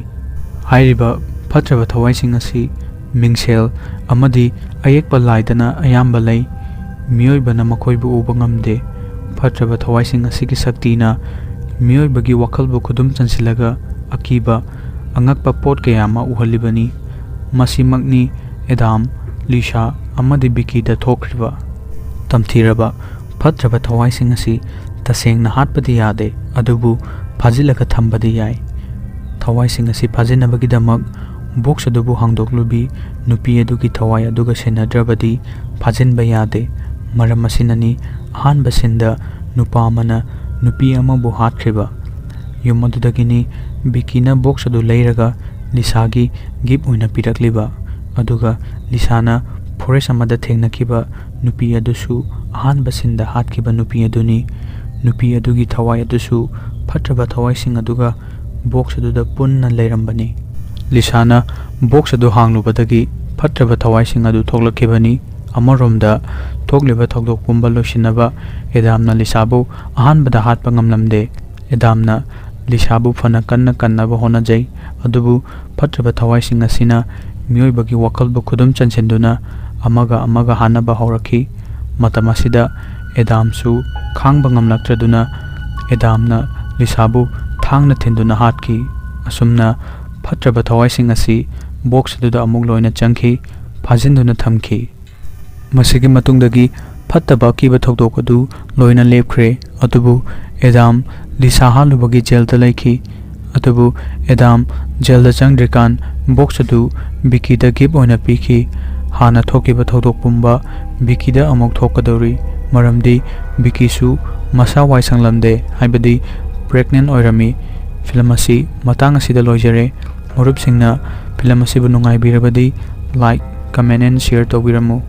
ꯍꯥꯏꯔꯤꯕ ꯐꯠꯇ꯭ꯔꯕ ꯊꯋꯥꯏꯁꯤꯡ ꯑꯁꯤ ꯃꯤꯡꯁꯦꯜ ꯑꯃꯗꯤ ꯑꯌꯦꯛꯄ ꯂꯥꯏꯗꯅ ꯑꯌꯥꯝꯕ ꯂꯩ꯫ ꯃꯤꯑꯣꯏꯕꯅ ꯃꯈꯣꯏꯕꯨ ꯎꯕ ꯉꯝꯗꯦ꯫ ꯐꯠꯇ꯭ꯔꯕ ꯊꯋꯥꯏꯁꯤꯡ ꯑꯁꯤꯒꯤ ꯁꯛꯇꯤꯅ ꯃꯤꯑꯣꯏꯕꯒꯤ ꯋꯥꯈꯜꯕꯨ ꯈꯨꯗꯨꯝ ꯆꯟꯁꯤꯜꯂꯒ ꯑꯀꯤꯕ, ꯑꯉꯛꯄ ꯄꯣꯠ ꯀꯌꯥ ꯑꯃ ꯎꯍꯜꯂꯤꯕꯅꯤ꯫ ꯃꯁꯤꯃꯛꯅꯤ ꯑꯦꯗꯥꯝ, ꯂꯤꯁꯥ ꯑꯃꯗꯤ ꯕꯤꯀꯤꯗ ꯊꯣꯛꯈ꯭ꯔꯤꯕ꯫ ꯇꯝꯊꯤꯔꯕ ꯐꯠꯇ꯭ꯔꯕ ꯊꯋꯥꯏꯁꯤꯡ ꯑꯁꯤ ꯇꯁꯦꯡꯅ ꯍꯥꯠꯄꯗꯤ ꯌꯥꯗꯦ, ꯑꯗꯨꯕꯨ ꯐꯥꯖꯤꯜꯂꯒ ꯊꯝꯕꯗꯤ ꯌꯥꯏ꯫ ꯊꯋꯥꯏꯁꯤꯡ ꯑꯁꯤ ꯐꯥꯖꯤꯟꯅꯕꯒꯤꯗꯃꯛ ꯕꯣꯛꯁ ꯑꯗꯨꯕꯨ ꯍꯥꯡꯗꯣꯛꯂꯨꯕꯤ ꯅꯨꯄꯤ ꯑꯗꯨꯒꯤ ꯊꯋꯥꯏ ꯑꯗꯨꯒ ꯁꯦꯟꯅꯗ꯭ꯔꯕꯗꯤ ꯐꯥꯖꯤꯟꯕ ꯌꯥꯗꯦ꯫ ꯃꯔꯝ ꯑꯁꯤꯅꯅꯤ ꯑꯍꯥꯟꯕ ꯁꯤꯟꯗ ꯅꯨꯄꯥ ꯑꯃꯅ ꯅꯨꯄꯤ ꯑꯃꯕꯨ ꯍꯥꯠꯈ꯭ꯔꯤꯕ꯫ ꯌꯨꯝ ꯑꯗꯨꯗꯒꯤꯅꯤ ꯕꯤꯀꯤꯅ ꯕꯣꯛꯁ ꯑꯗꯨ ꯂꯩꯔꯒ ꯂꯤꯁꯥꯒꯤ ꯒꯤꯐ ꯑꯣꯏꯅ ꯄꯤꯔꯛꯂꯤꯕ꯫ ꯑꯗꯨꯒ ꯂꯤꯁꯥꯅ ꯐꯣꯔꯦꯁ ꯑꯃꯗ ꯊꯦꯡꯅꯈꯤꯕ ꯅꯨꯄꯤ ꯑꯗꯨꯁꯨ ꯑꯍꯥꯟꯕ ꯁꯤꯟꯗ ꯍꯥꯠꯈꯤꯕ ꯅꯨꯄꯤ ꯑꯗꯨꯅꯤ꯫ ꯅꯨꯄꯤ ꯑꯗꯨꯒꯤ ꯊꯋꯥꯏ ꯑꯗꯨꯁꯨ ꯐꯠꯇ꯭ꯔꯕ ꯊꯋꯥꯏꯁꯤꯡ ꯑꯗꯨꯒ ꯕꯣꯛꯁ ꯑꯗꯨꯗ ꯄꯨꯟꯅ ꯂꯩꯔꯝꯕꯅꯤ꯫ ꯂꯤꯁꯥꯅ ꯕꯣꯛꯁ ꯑꯗꯨ ꯍꯥꯡꯂꯨꯕꯗꯒꯤ ꯐꯠꯇ꯭ꯔꯕ ꯊꯋꯥꯏꯁꯤꯡ ꯑꯗꯨ ꯊꯣꯛꯂꯛꯈꯤꯕꯅꯤ꯫ ꯑꯃꯔꯣꯝꯗ, ꯊꯣꯛꯂꯤꯕ ꯊꯧꯗꯣꯛ ꯄꯨꯝꯕ ꯂꯣꯏꯁꯤꯟꯅꯕ ꯑꯦꯗꯥꯝꯅ ꯂꯤꯁꯥꯕꯨ ꯑꯍꯥꯟꯕꯗ ꯍꯥꯠꯄ ꯉꯝꯂꯝꯗꯦ꯫ ꯑꯦꯗꯥꯝꯅ ꯂꯤꯁꯥꯕꯨ ꯐꯅ ꯀꯟꯅ ꯀꯟꯅꯕ ꯍꯣꯠꯅꯖꯩ꯫ ꯑꯗꯨꯕꯨ ꯐꯠꯇ꯭ꯔꯕ ꯊꯋꯥꯏꯁꯤꯡ ꯑꯁꯤꯅ ꯃꯤꯑꯣꯏꯕꯒꯤ ꯋꯥꯈꯜꯕꯨ ꯈꯨꯗꯨꯝ ꯆꯟꯁꯤꯟꯗꯨꯅ ꯑꯃꯒ ꯑꯃꯒ ꯍꯥꯠꯅꯕ ꯍꯧꯔꯛꯈꯤ꯫ ꯃꯇꯝ ꯑꯁꯤꯗ ꯑꯦꯗꯥꯝꯁꯨ ꯈꯥꯡꯕ ꯉꯝꯂꯛꯇ꯭ꯔꯗꯨꯅ ꯑꯦꯗꯥꯝꯅ ꯂꯤꯁꯥꯕꯨ ꯊꯥꯡꯅ ꯊꯤꯟꯗꯨꯅ ꯍꯥꯠꯈꯤ꯫ ꯑꯁꯨꯝꯅ ꯐꯠꯇ꯭ꯔꯕ ꯊꯋꯥꯏꯁꯤꯡ ꯑꯁꯤ ꯕꯣꯛꯁ ꯑꯗꯨꯗ ꯑꯃꯨꯛ ꯂꯣꯏꯅ ꯆꯪꯈꯤ, ꯐꯥꯖꯤꯟꯗꯨꯅ ꯊꯝꯈꯤ꯫ ꯃꯁꯤꯒꯤ ꯃꯇꯨꯡꯗꯒꯤ ꯐꯠꯇꯕ ꯑꯀꯤꯕ ꯊꯧꯗꯣꯛ ꯑꯗꯨ ꯂꯣꯏꯅ ꯂꯦꯞꯈ꯭ꯔꯦ꯫ ꯑꯗꯨꯕꯨ ꯑꯦꯗꯥꯝ ꯂꯤꯁꯥ ꯍꯥꯠꯂꯨꯕꯒꯤ ꯖꯦꯜꯗ ꯂꯩꯈꯤ꯫ ꯑꯗꯨꯕꯨ ꯑꯦꯗꯥꯝ ꯖꯦꯜꯗ ꯆꯪꯗ꯭ꯔꯤꯀꯥꯟ ꯕꯣꯛꯁ ꯑꯗꯨ ꯕꯤꯀꯤꯗ ꯒꯤꯐ ꯑꯣꯏꯅ ꯄꯤꯈꯤ꯫ ꯍꯥꯟꯅ ꯊꯣꯛꯈꯤꯕ ꯊꯧꯗꯣꯛ ꯄꯨꯝꯕ ꯕꯤꯀꯤꯗ ꯑꯃꯨꯛ ꯊꯣꯛꯀꯗꯧꯔꯤ, ꯃꯔꯝꯗꯤ ꯕꯤꯀꯤꯁꯨ ꯃꯁꯥ ꯋꯥꯏ ꯁꯪꯂꯝꯗꯦ, ꯍꯥꯏꯕꯗꯤ ꯄ꯭ꯔꯦꯒꯅꯦꯟ ꯑꯣꯏꯔꯝꯃꯤ꯫ ꯐꯤꯂꯝ ꯑꯁꯤ ꯃꯇꯥꯡ ꯑꯁꯤꯗ ꯂꯣꯏꯖꯔꯦ꯫ ꯃꯔꯨꯞꯁꯤꯡꯅ ꯐꯤꯂꯝ ꯑꯁꯤꯕꯨ ꯅꯨꯡꯉꯥꯏꯕꯤꯔꯕꯗꯤ like, comment and share ꯇꯧꯕꯤꯔꯝꯃꯨ꯫